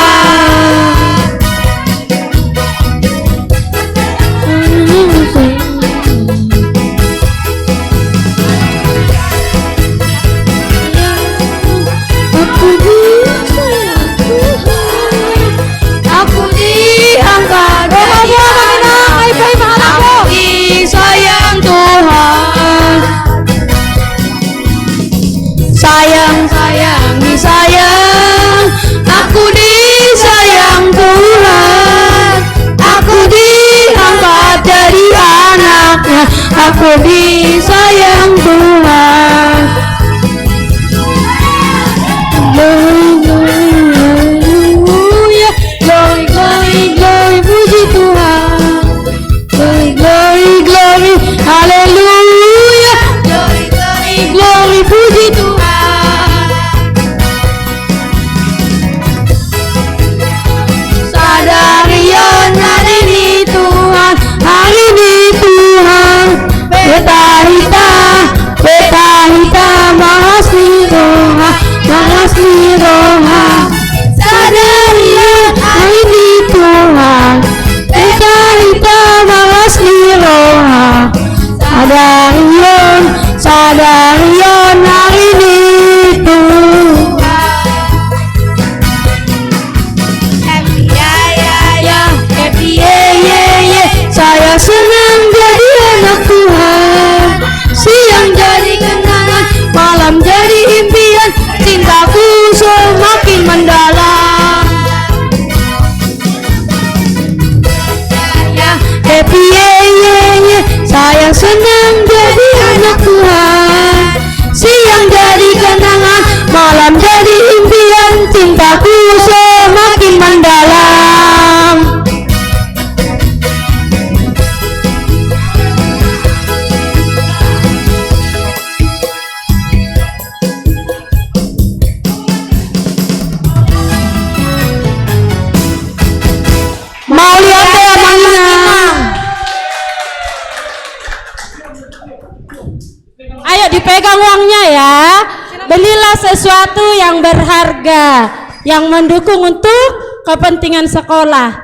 sesuatu yang berharga, yang mendukung untuk kepentingan sekolah.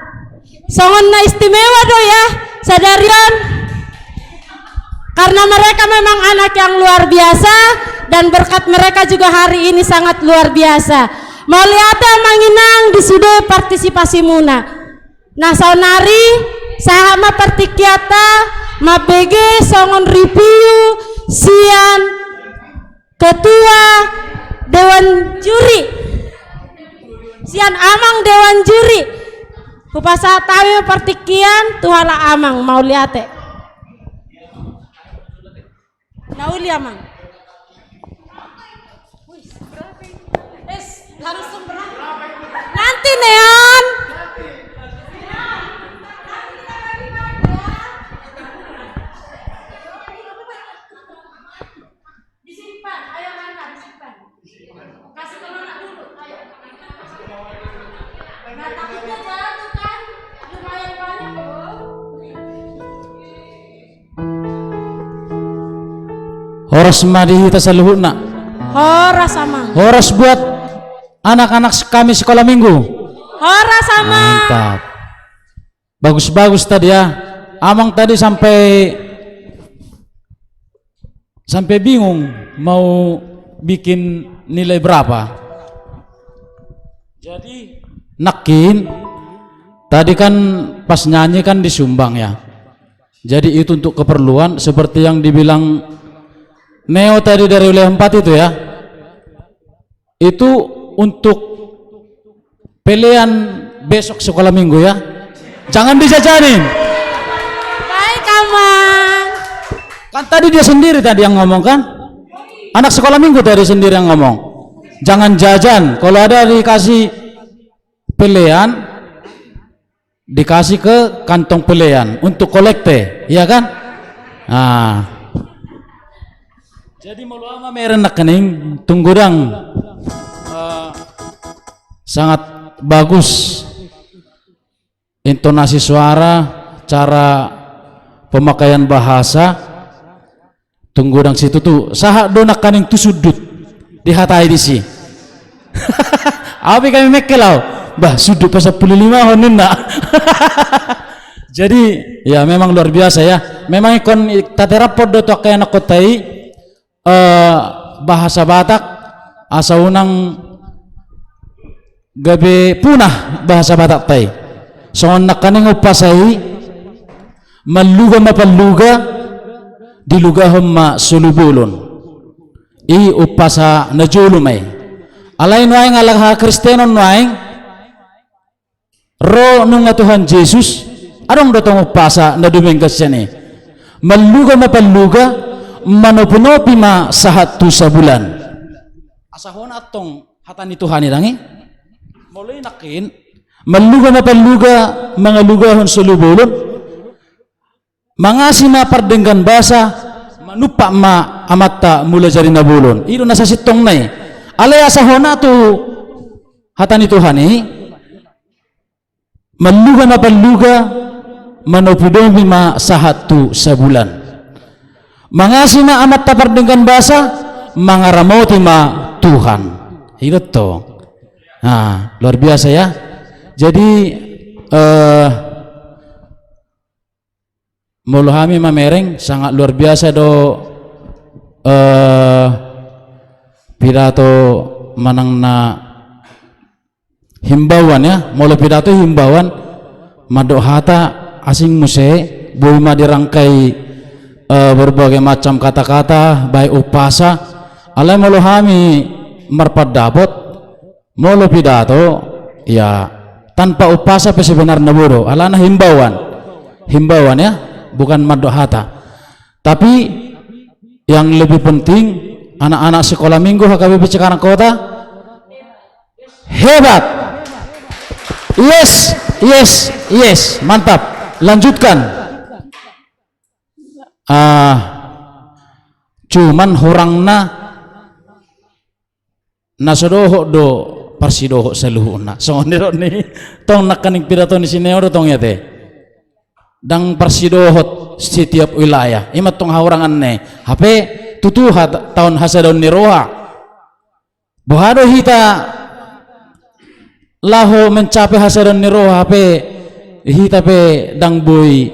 Songon na istimewa do ya sadari on. Karena mereka memang anak yang luar biasa, dan berkat mereka juga hari ini sangat luar biasa. Mauliate amang inang di sude partisipasimuna. Nah, saonari sahat ma partingkianta mambege songon review sian ketua dewan juri, sian amang dewan juri. Hupasahat hami ma partingkian tu halak amang, mauliate. Na uli amang. Wis, berapa ini? Wis, langsung berapa? Nanti neon. Disimpan, ayo Rana, disimpan. Kasih ke Rana dulu, ayo. Nah, takutnya jatuh kan? Lumayan banyak loh. Horas ma di hita saluhutna. Horas amang. Horas buat anak-anak kami sekolah minggu. Horas amang. Mantap. Bagus-bagus tadi ya. Amang tadi sampai sampai bingung mau bikin nilai berapa. Jadi nangkin tadi kan pas nyanyi kan disumbang ya. Jadi itu untuk keperluan seperti yang dibilang Neo tadi dari wilayah empat itu ya. Itu untuk pelean besok sekolah minggu ya. Jangan dijajanin. Baik amang. Kan tadi dia sendiri tadi yang ngomong kan? Anak sekolah minggu tadi sendiri yang ngomong. Jangan jajan. Kalau ada dikasih pelean, dikasih ke kantong pelean untuk kolekte, iya kan? Nah. Jadi molo au mamereng nangkining tung godang, eh, sangat bagus intonasi suara, cara pemakaian bahasa. Tung godang situtu, sahat do nangkining tu sundut dihatai disi. Au pe hami mengkel au. Bah, sundut pasampulu lima on ninna. Jadi ya memang luar biasa ya. Memang ingkon taterapon do tu angka ianakhonta i, eh, bahasa Batak asa unang gabe punah bahasa Batakta i. Songon nangkining umpasa i, malluga ma palluga, dilugahon ma solu bolon. I umpasa na jolo ma i. Alai nuaeng ala hakristenon nuaeng, ro nunga Tuhan Jesus, adong do tong umpasa na dumenggan sian i. Malluga ma palluga, manopi-nopi ma sahat tu sabulan. Asa hona antong hata ni Tuhan i dang i. Molo i nangkin, malluga ma palluga, mangalugahon solu bolon. Mangasi ma pardenggan basa, manumpak ma amanta mulajadi na bolon. I do na sasintongna i. Alai asa hona tu hata ni Tuhan i. Malluga ma palluga, manopi-nopi ma sahat tu sabulan. Mangasi ma amanta pardenggan basa, mangaramoti ma Tuhan. I do tong. Nah, luar biasa ya. Jadi, eh, molo hami mamereng, sangat luar biasa do, eh, pidato manang na himbauan ya, molo pidato himbauan, mandok hata asing muse, boi ma dirangkai, eh, berbagai macam kata-kata, baik umpasa, alai molo hami marpandapot, molo pidato, ya, tanpa umpasa pe sebenarna boi do, alana himbauan. Himbauan ya, bukan mandok hata. Tapi yang lebih penting, anak-anak sekolah minggu H K B P Cikarang Kota, hebat. Yes, yes, yes, mantap. Lanjutkan. Ah, cuman hurangna na so dohot do parsidohot saluhutna. Songon i do ni tong nangkining pidato ni si Neo do tong i ate. Ndang parsidohot setiap wilayah. I ma tong hahuranganna i. Hape tutu hata, taon hasadaon ni roha. Boha do hita laho mencapai hasadon ni roha pe, hita pe ndang boi,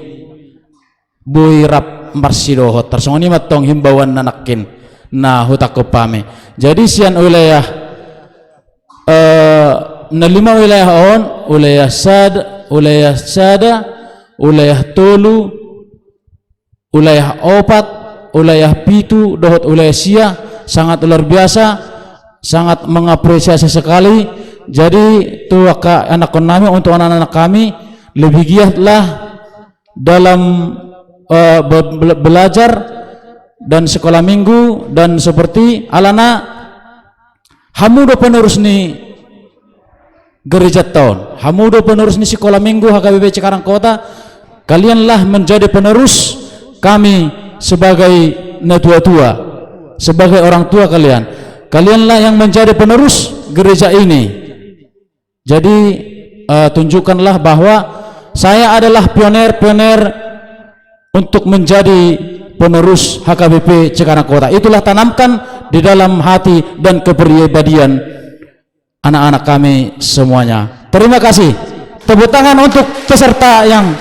boi rap marsidohot. Tarsongon i mantong himbauan na nangkin na hutangkup hami. Jadi sian wilayah, eh, na lima wilayah on, wilayah sad-, wilayah sada, wilayah tolu, wilayah opat, wilayah pitu, dohot wilayah sia, sangat luar biasa, sangat mengapresiasi sekali. Jadi tu angka anakkon nami, untuk anak-anak kami, lebih giatlah dalam, eh, be-, be-, belajar dan sekolah minggu dan seperti alana hamu do penerus ni gereja ta on. Hamu do penerus ni Sekolah Minggu H K B P Cikarang Kota. Kalianlah menjadi penerus kami sebagai natua-tua, sebagai orang tua kalian. Kalianlah yang menjadi penerus gereja ini. Jadi, eh, tunjukkanlah bahwa saya adalah pioner-pioner untuk menjadi penerus H K B P Cikarang Kota. Itulah tanamkan di dalam hati dan kepribadian anak-anak kami semuanya. Terima kasih. Tepuk tangan untuk peserta yang...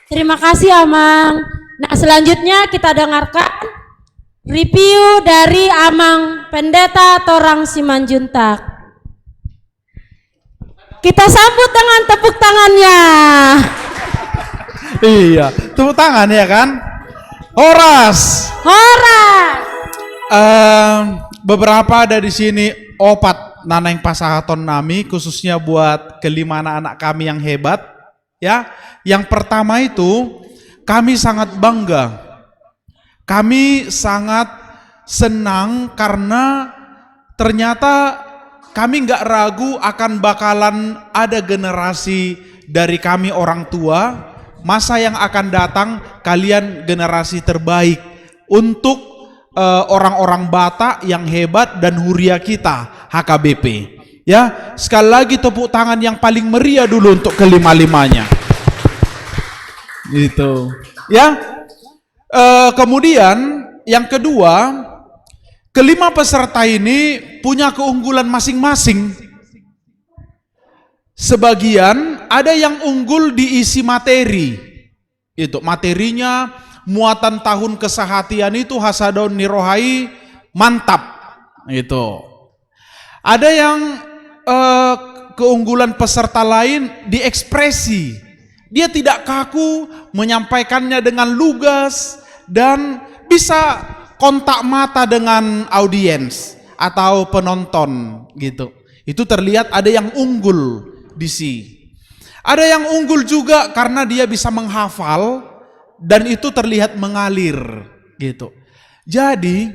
Terima kasih, Amang. Nah, selanjutnya kita dengarkan review dari Amang Pendeta Torang Simanjuntak. Kita sambut dengan tepuk tangannya. Iya, tepuk tangan ya kan? Horas. Horas. Em, beberapa ada di sini opat na naeng pasahaton nami, khususnya buat kelima anak-anak kami yang hebat. Ya, yang pertama itu, kami sangat bangga. Kami sangat senang karena ternyata kami nggak ragu akan bakalan ada generasi dari kami orang tua, masa yang akan datang, kalian generasi terbaik untuk, eh, orang-orang Batak yang hebat dan huria kita, H K B P. Ya, sekali lagi tepuk tangan yang paling meriah dulu untuk kelima-limanya. Gitu. Ya. Eh, kemudian yang kedua, kelima peserta ini punya keunggulan masing-masing. Sebagian ada yang unggul di isi materi. Itu materinya, muatan tahun kesehatian itu, hasadon ni roha i mantap. Itu. Ada yang, eh, keunggulan peserta lain di ekspresi. Dia tidak kaku menyampaikannya dengan lugas dan bisa kontak mata dengan audiens atau penonton gitu. Itu terlihat ada yang unggul di si. Ada yang unggul juga karena dia bisa menghafal dan itu terlihat mengalir gitu. Jadi,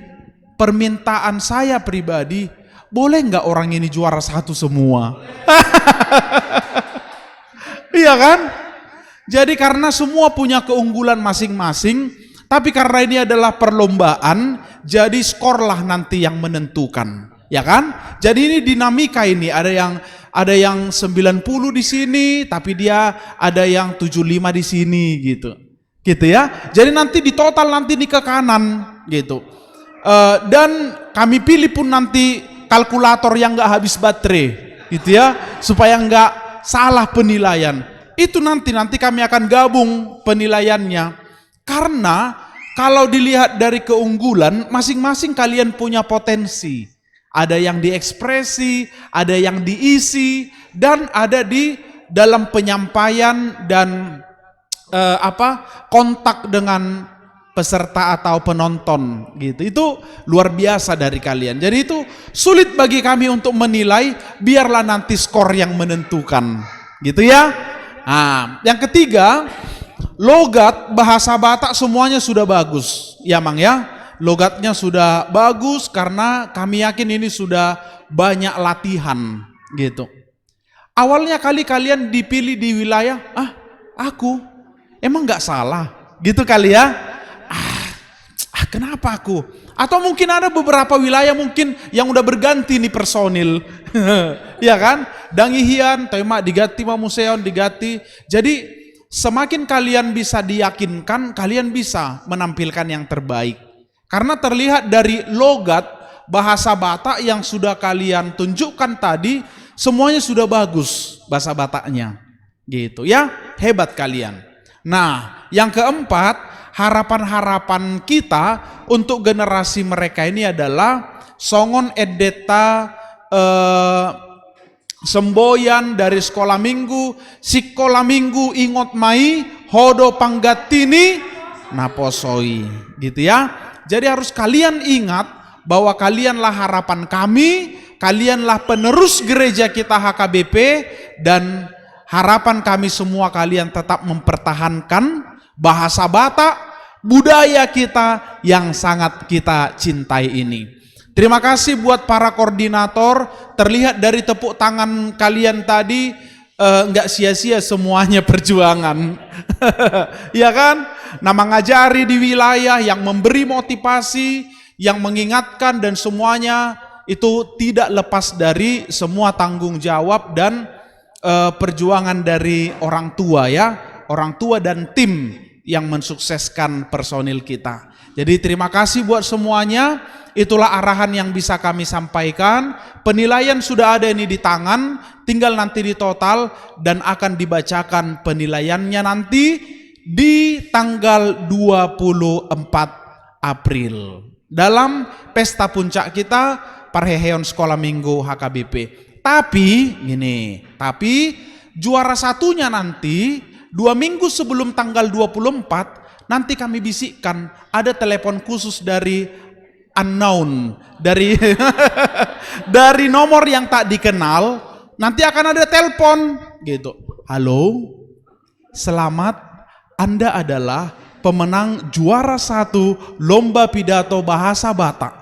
permintaan saya pribadi, boleh nggak orang ini juara satu semua? Iya kan? Jadi, karena semua punya keunggulan masing-masing, tapi karena ini adalah perlombaan, jadi skorlah nanti yang menentukan. Ya kan? Jadi ini dinamika ini, ada yang, ada yang sembilan puluh di sini, tapi dia ada yang tujuh lima di sini gitu. Gitu ya. Jadi nanti di total nanti ini ke kanan gitu. Eh, dan kami pilih pun nanti kalkulator yang nggak habis baterai gitu ya, supaya nggak salah penilaian. Itu nanti, nanti kami akan gabung penilaiannya. Karena kalau dilihat dari keunggulan, masing-masing kalian punya potensi. Ada yang diekspresi, ada yang diisi, dan ada di dalam penyampaian dan, eh, apa, kontak dengan peserta atau penonton gitu. Itu luar biasa dari kalian. Jadi itu sulit bagi kami untuk menilai, biarlah nanti skor yang menentukan. Gitu ya. Nah, yang ketiga, logat bahasa Batak semuanya sudah bagus. Ya, Mang ya. Logatnya sudah bagus karena kami yakin ini sudah banyak latihan gitu. Awalnya kali kalian dipilih di wilayah, "Ah, aku emang nggak salah?" Gitu kali ya. "Ah, ah, kenapa aku?" Atau mungkin ada beberapa wilayah mungkin yang udah berganti nih personil. Ya kan? Ndang i hian, toi ma diganti ma muse on, diganti. Jadi semakin kalian bisa diyakinkan, kalian bisa menampilkan yang terbaik. Karena terlihat dari logat bahasa Batak yang sudah kalian tunjukkan tadi, semuanya sudah bagus bahasa Bataknya. Gitu ya, hebat kalian. Nah, yang keempat, harapan-harapan kita untuk generasi mereka ini adalah songon endenta, eh, semboyan dari sekolah minggu, sikola minggu ingot ma i, ho do pangganti ni naposo i, gitu ya. Jadi harus kalian ingat bahwa kalianlah harapan kami, kalianlah penerus gereja kita H K B P, dan harapan kami semua kalian tetap mempertahankan bahasa Batak, budaya kita yang sangat kita cintai ini. Terima kasih buat para koordinator. Terlihat dari tepuk tangan kalian tadi, eh, nggak sia-sia semuanya perjuangan. Ya kan? Nah, mengajari di wilayah, yang memberi motivasi, yang mengingatkan, dan semuanya itu tidak lepas dari semua tanggung jawab dan, eh, perjuangan dari orang tua, ya. Orang tua dan tim yang mensukseskan personil kita. Jadi, terima kasih buat semuanya. Itulah arahan yang bisa kami sampaikan. Penilaian sudah ada ini di tangan, tinggal nanti ditotal dan akan dibacakan penilaiannya nanti di tanggal dua puluh empat April dalam pesta puncak kita, parheheon sekolah minggu H K B P. Tapi gini, tapi juara satunya nanti dua minggu sebelum tanggal dua puluh empat, nanti kami bisikkan, ada telepon khusus dari unknown, dari dari nomor yang tak dikenal. Nanti akan ada telepon gitu. "Halo, selamat, Anda adalah pemenang juara satu lomba pidato bahasa Batak.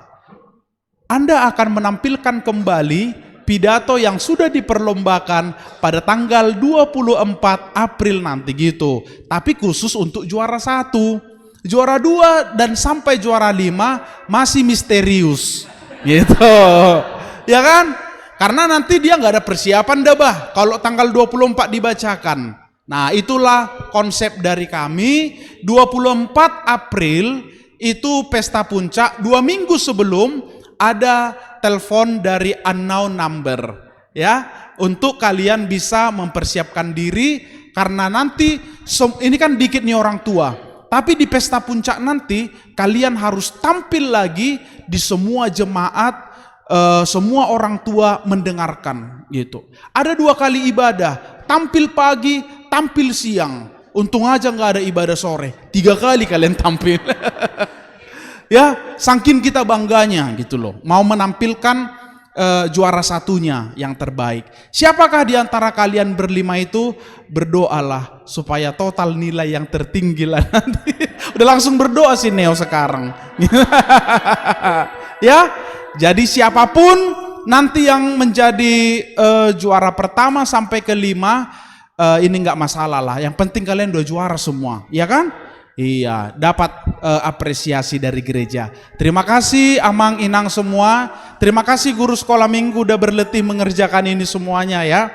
Anda akan menampilkan kembali pidato yang sudah diperlombakan pada tanggal dua puluh empat April nanti," gitu. Tapi khusus untuk juara satu. Juara dua dan sampai juara lima masih misterius. Gitu. Ya kan? Karena nanti dia nggak ada persiapan dah, bah. Kalau tanggal dua puluh empat dibacakan. Nah, itulah konsep dari kami. Dua puluh empat April itu pesta puncak, dua minggu sebelum ada telepon dari unknown number, ya, untuk kalian bisa mempersiapkan diri, karena nanti sem-, ini kan dikit nih orang tua, tapi di pesta puncak nanti kalian harus tampil lagi di semua jemaat, eh, semua orang tua mendengarkan, gitu. Ada dua kali ibadah, tampil pagi, tampil siang. Untung aja nggak ada ibadah sore, tiga kali kalian tampil. Ya, saking kita bangganya gitu loh, mau menampilkan, eh, juara satunya yang terbaik. Siapakah di antara kalian berlima itu? Berdoalah supaya total nilai yang tertinggi lah nanti. Udah langsung berdoa si Neo sekarang. Ya, jadi siapapun nanti yang menjadi, eh, juara pertama sampai kelima, eh, ini nggak masalah lah. Yang penting kalian udah juara semua, ya kan? Iya, dapat, eh, apresiasi dari gereja. Terima kasih Amang Inang semua. Terima kasih guru sekolah minggu udah berletih mengerjakan ini semuanya, ya.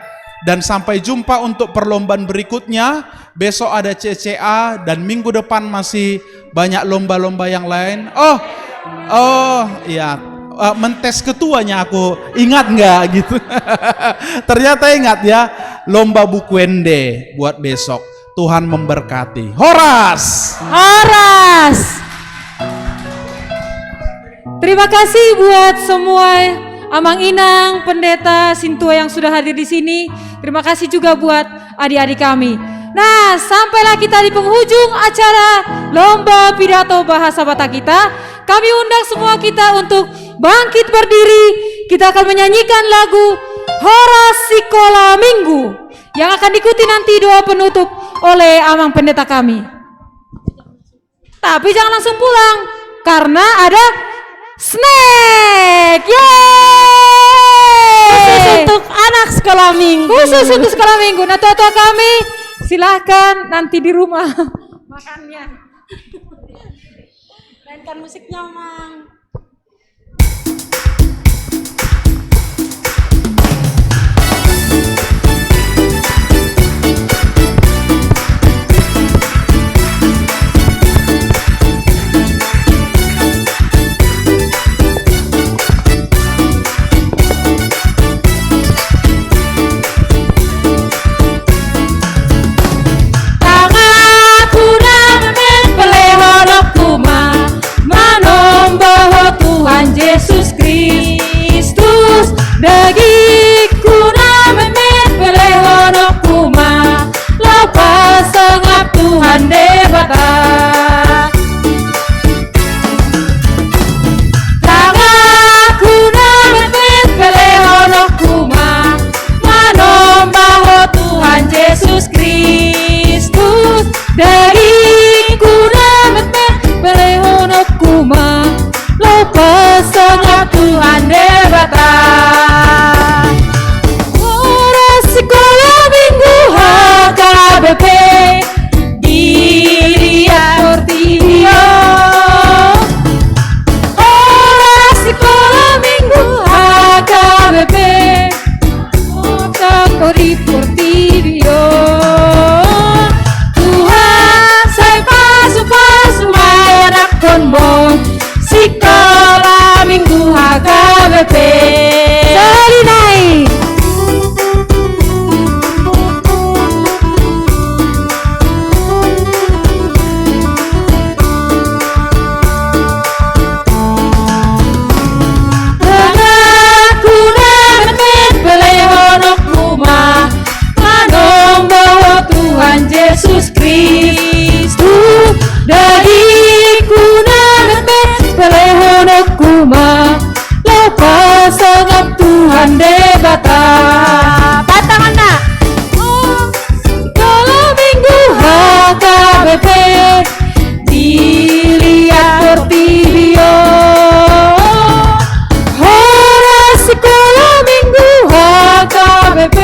Dan sampai jumpa untuk perlombaan berikutnya. Besok ada C C A dan minggu depan masih banyak lomba-lomba yang lain. Oh, oh, iya. Eh, mentes ketuanya aku, ingat nggak gitu. Ternyata ingat, ya. Lomba buku ende buat besok. Tuhan memberkati. Horas. Horas. Terima kasih buat semua Amang Inang, Pendeta, Sintua yang sudah hadir di sini. Terima kasih juga buat adik-adik kami. Nah, sampailah kita di penghujung acara lomba pidato bahasa Batak kita. Kami undang semua kita untuk bangkit berdiri. Kita akan menyanyikan lagu Horas Sikola Minggu yang akan diikuti nanti doa penutup oleh Amang Pendeta kami. Tapi jangan langsung pulang, karena ada snack. Yeay! Khusus untuk anak sekolah minggu. Khusus untuk sekolah minggu. Nah, tua-tua kami, silahkan nanti di rumah makannya. Mainkan musiknya, Mang. Dagingku na metmet pelehononku ma, laho pasangap Tuhan Debata. Horas sikola minggu H K B P, di liat portibi on. Horas sikola minggu H K B P, Ho tangkas di portibi on. Tuhan, sai pasupasu ma ianakhonmu, sikola minggu H K B P. Sahali nai. Tanganku na metmet pelehononku ma, manomba Ho Tuhan Jesus Kristus. Dagingku na metmet pelehononku ma, laho pasangap Tuhan Debata. Patangonna. Sikola minggu H K B P, di liat portibi on. Horas sikola minggu H K B P,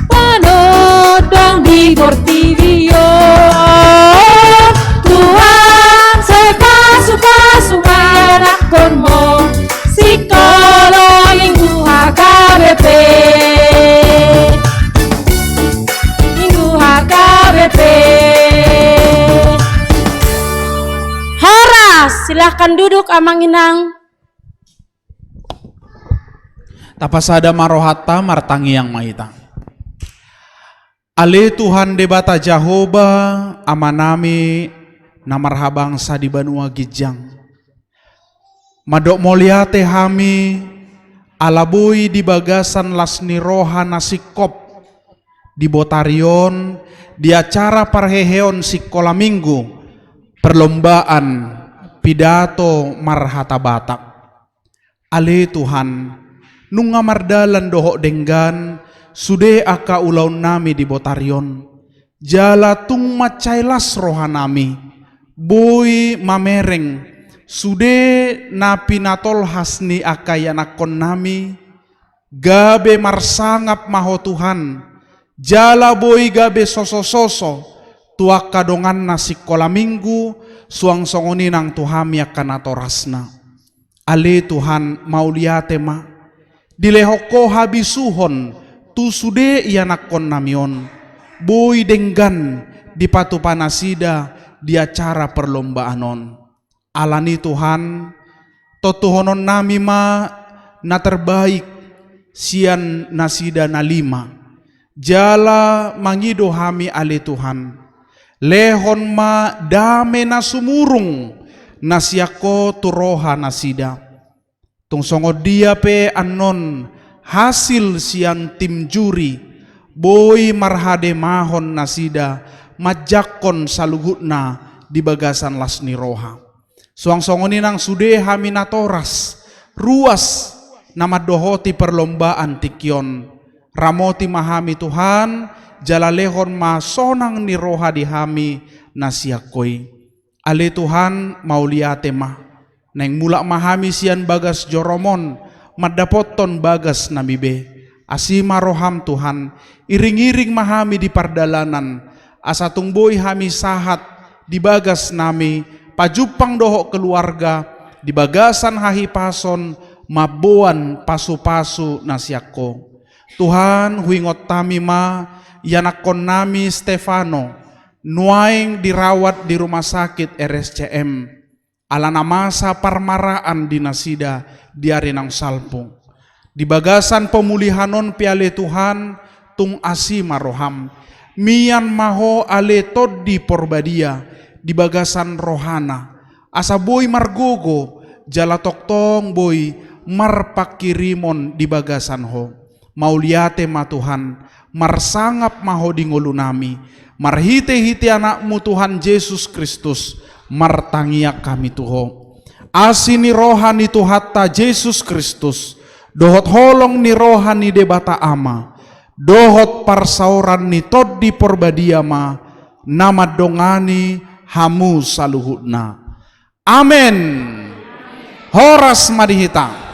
manondang di portibi on. Tuhan, sai pasupasu ma ianakhonmu, sikola minggu H K B P. Minggu H K B P. Horas, silahkan duduk amang inang. Tapasada ma rohanta, martangiang ma hita. Ale Tuhan Debata Jahowa, Amanami na marhabangsa di banua ginjang. Mandok mauliate hami, ala boi di bagasan las ni roha na singkop di botari on, di acara parheheon sikola minggu, perlombaan pidato marhata Batak. Ale Tuhan, nunga mardalan dohot denggan sude angka ulaonnami di botari on. Jala tung mansai las rohanami, boi mamereng sude na pinatolhas ni angka ianakhonnami, gabe marsangap ma Ho Tuhan, jala boi gabe sosososo tu angka donganna sikola minggu, suang songon i nang tu hami angka natorasna. Ale Tuhan, mauliate ma, dilehon Ho habisuhon tu sude ianakhonnami on, boi denggan dipatupa nasida di acara perlombaan on. Alani Tuhan, tontuhononnami ma na terbaik sian nasida na lima. Jala mangido hami ale Tuhan, lehon ma dame na sumurung na sian Ho tu roha nasida. Tung songon dia pe annon hasil sian tim juri, boi marhademahon nasida manjangkon saluhutna di bagasan las ni roha. Suang songon i nang sude hami natoras, ruas na mandohoti perlombaan tingki on. Ramoti ma hami Tuhan, jala lehon ma sonang ni roha di hami na sian Ho i. Ale Tuhan, mauliate ma. Naeng mulak ma hami sian bagas jorom on, mandapothon bagasnami be. Asi ma roham Tuhan, iring-iring ma hami di pardalanan, asa tung boi hami sahat di bagasnami, pajumpang dohot keluarga, di bagasan hahipason, mamboan pasupasu na sian Ho. Tuhan, huingot hami ma ianakhonnami Stefano, nuaeng dirawat di rumah sakit R S C M. Ala na masa parmaraan di nasida di ari naung salpu. Di bagasan pemulihan on pe ale Tuhan, tung asi ma roham. Mian ma Ho ale Tondi Porbadia di bagasan rohana. Asa boi margogo, jala tongtong boi marpanghirimon di bagasan Ho. Mauliate ma Tuhan, marsangap ma Ho di ngolunami, marhite-hite Anakmu Tuhan Jesus Kristus, martangiang hami tu Ho. Asi ni roha ni Tuhanta Jesus Kristus, dohot holong ni roha ni Debata Ama, dohot parsaoran ni Tondi Porbadia ma, na mandongani hamu saluhutna. Amen. Horas ma di hita.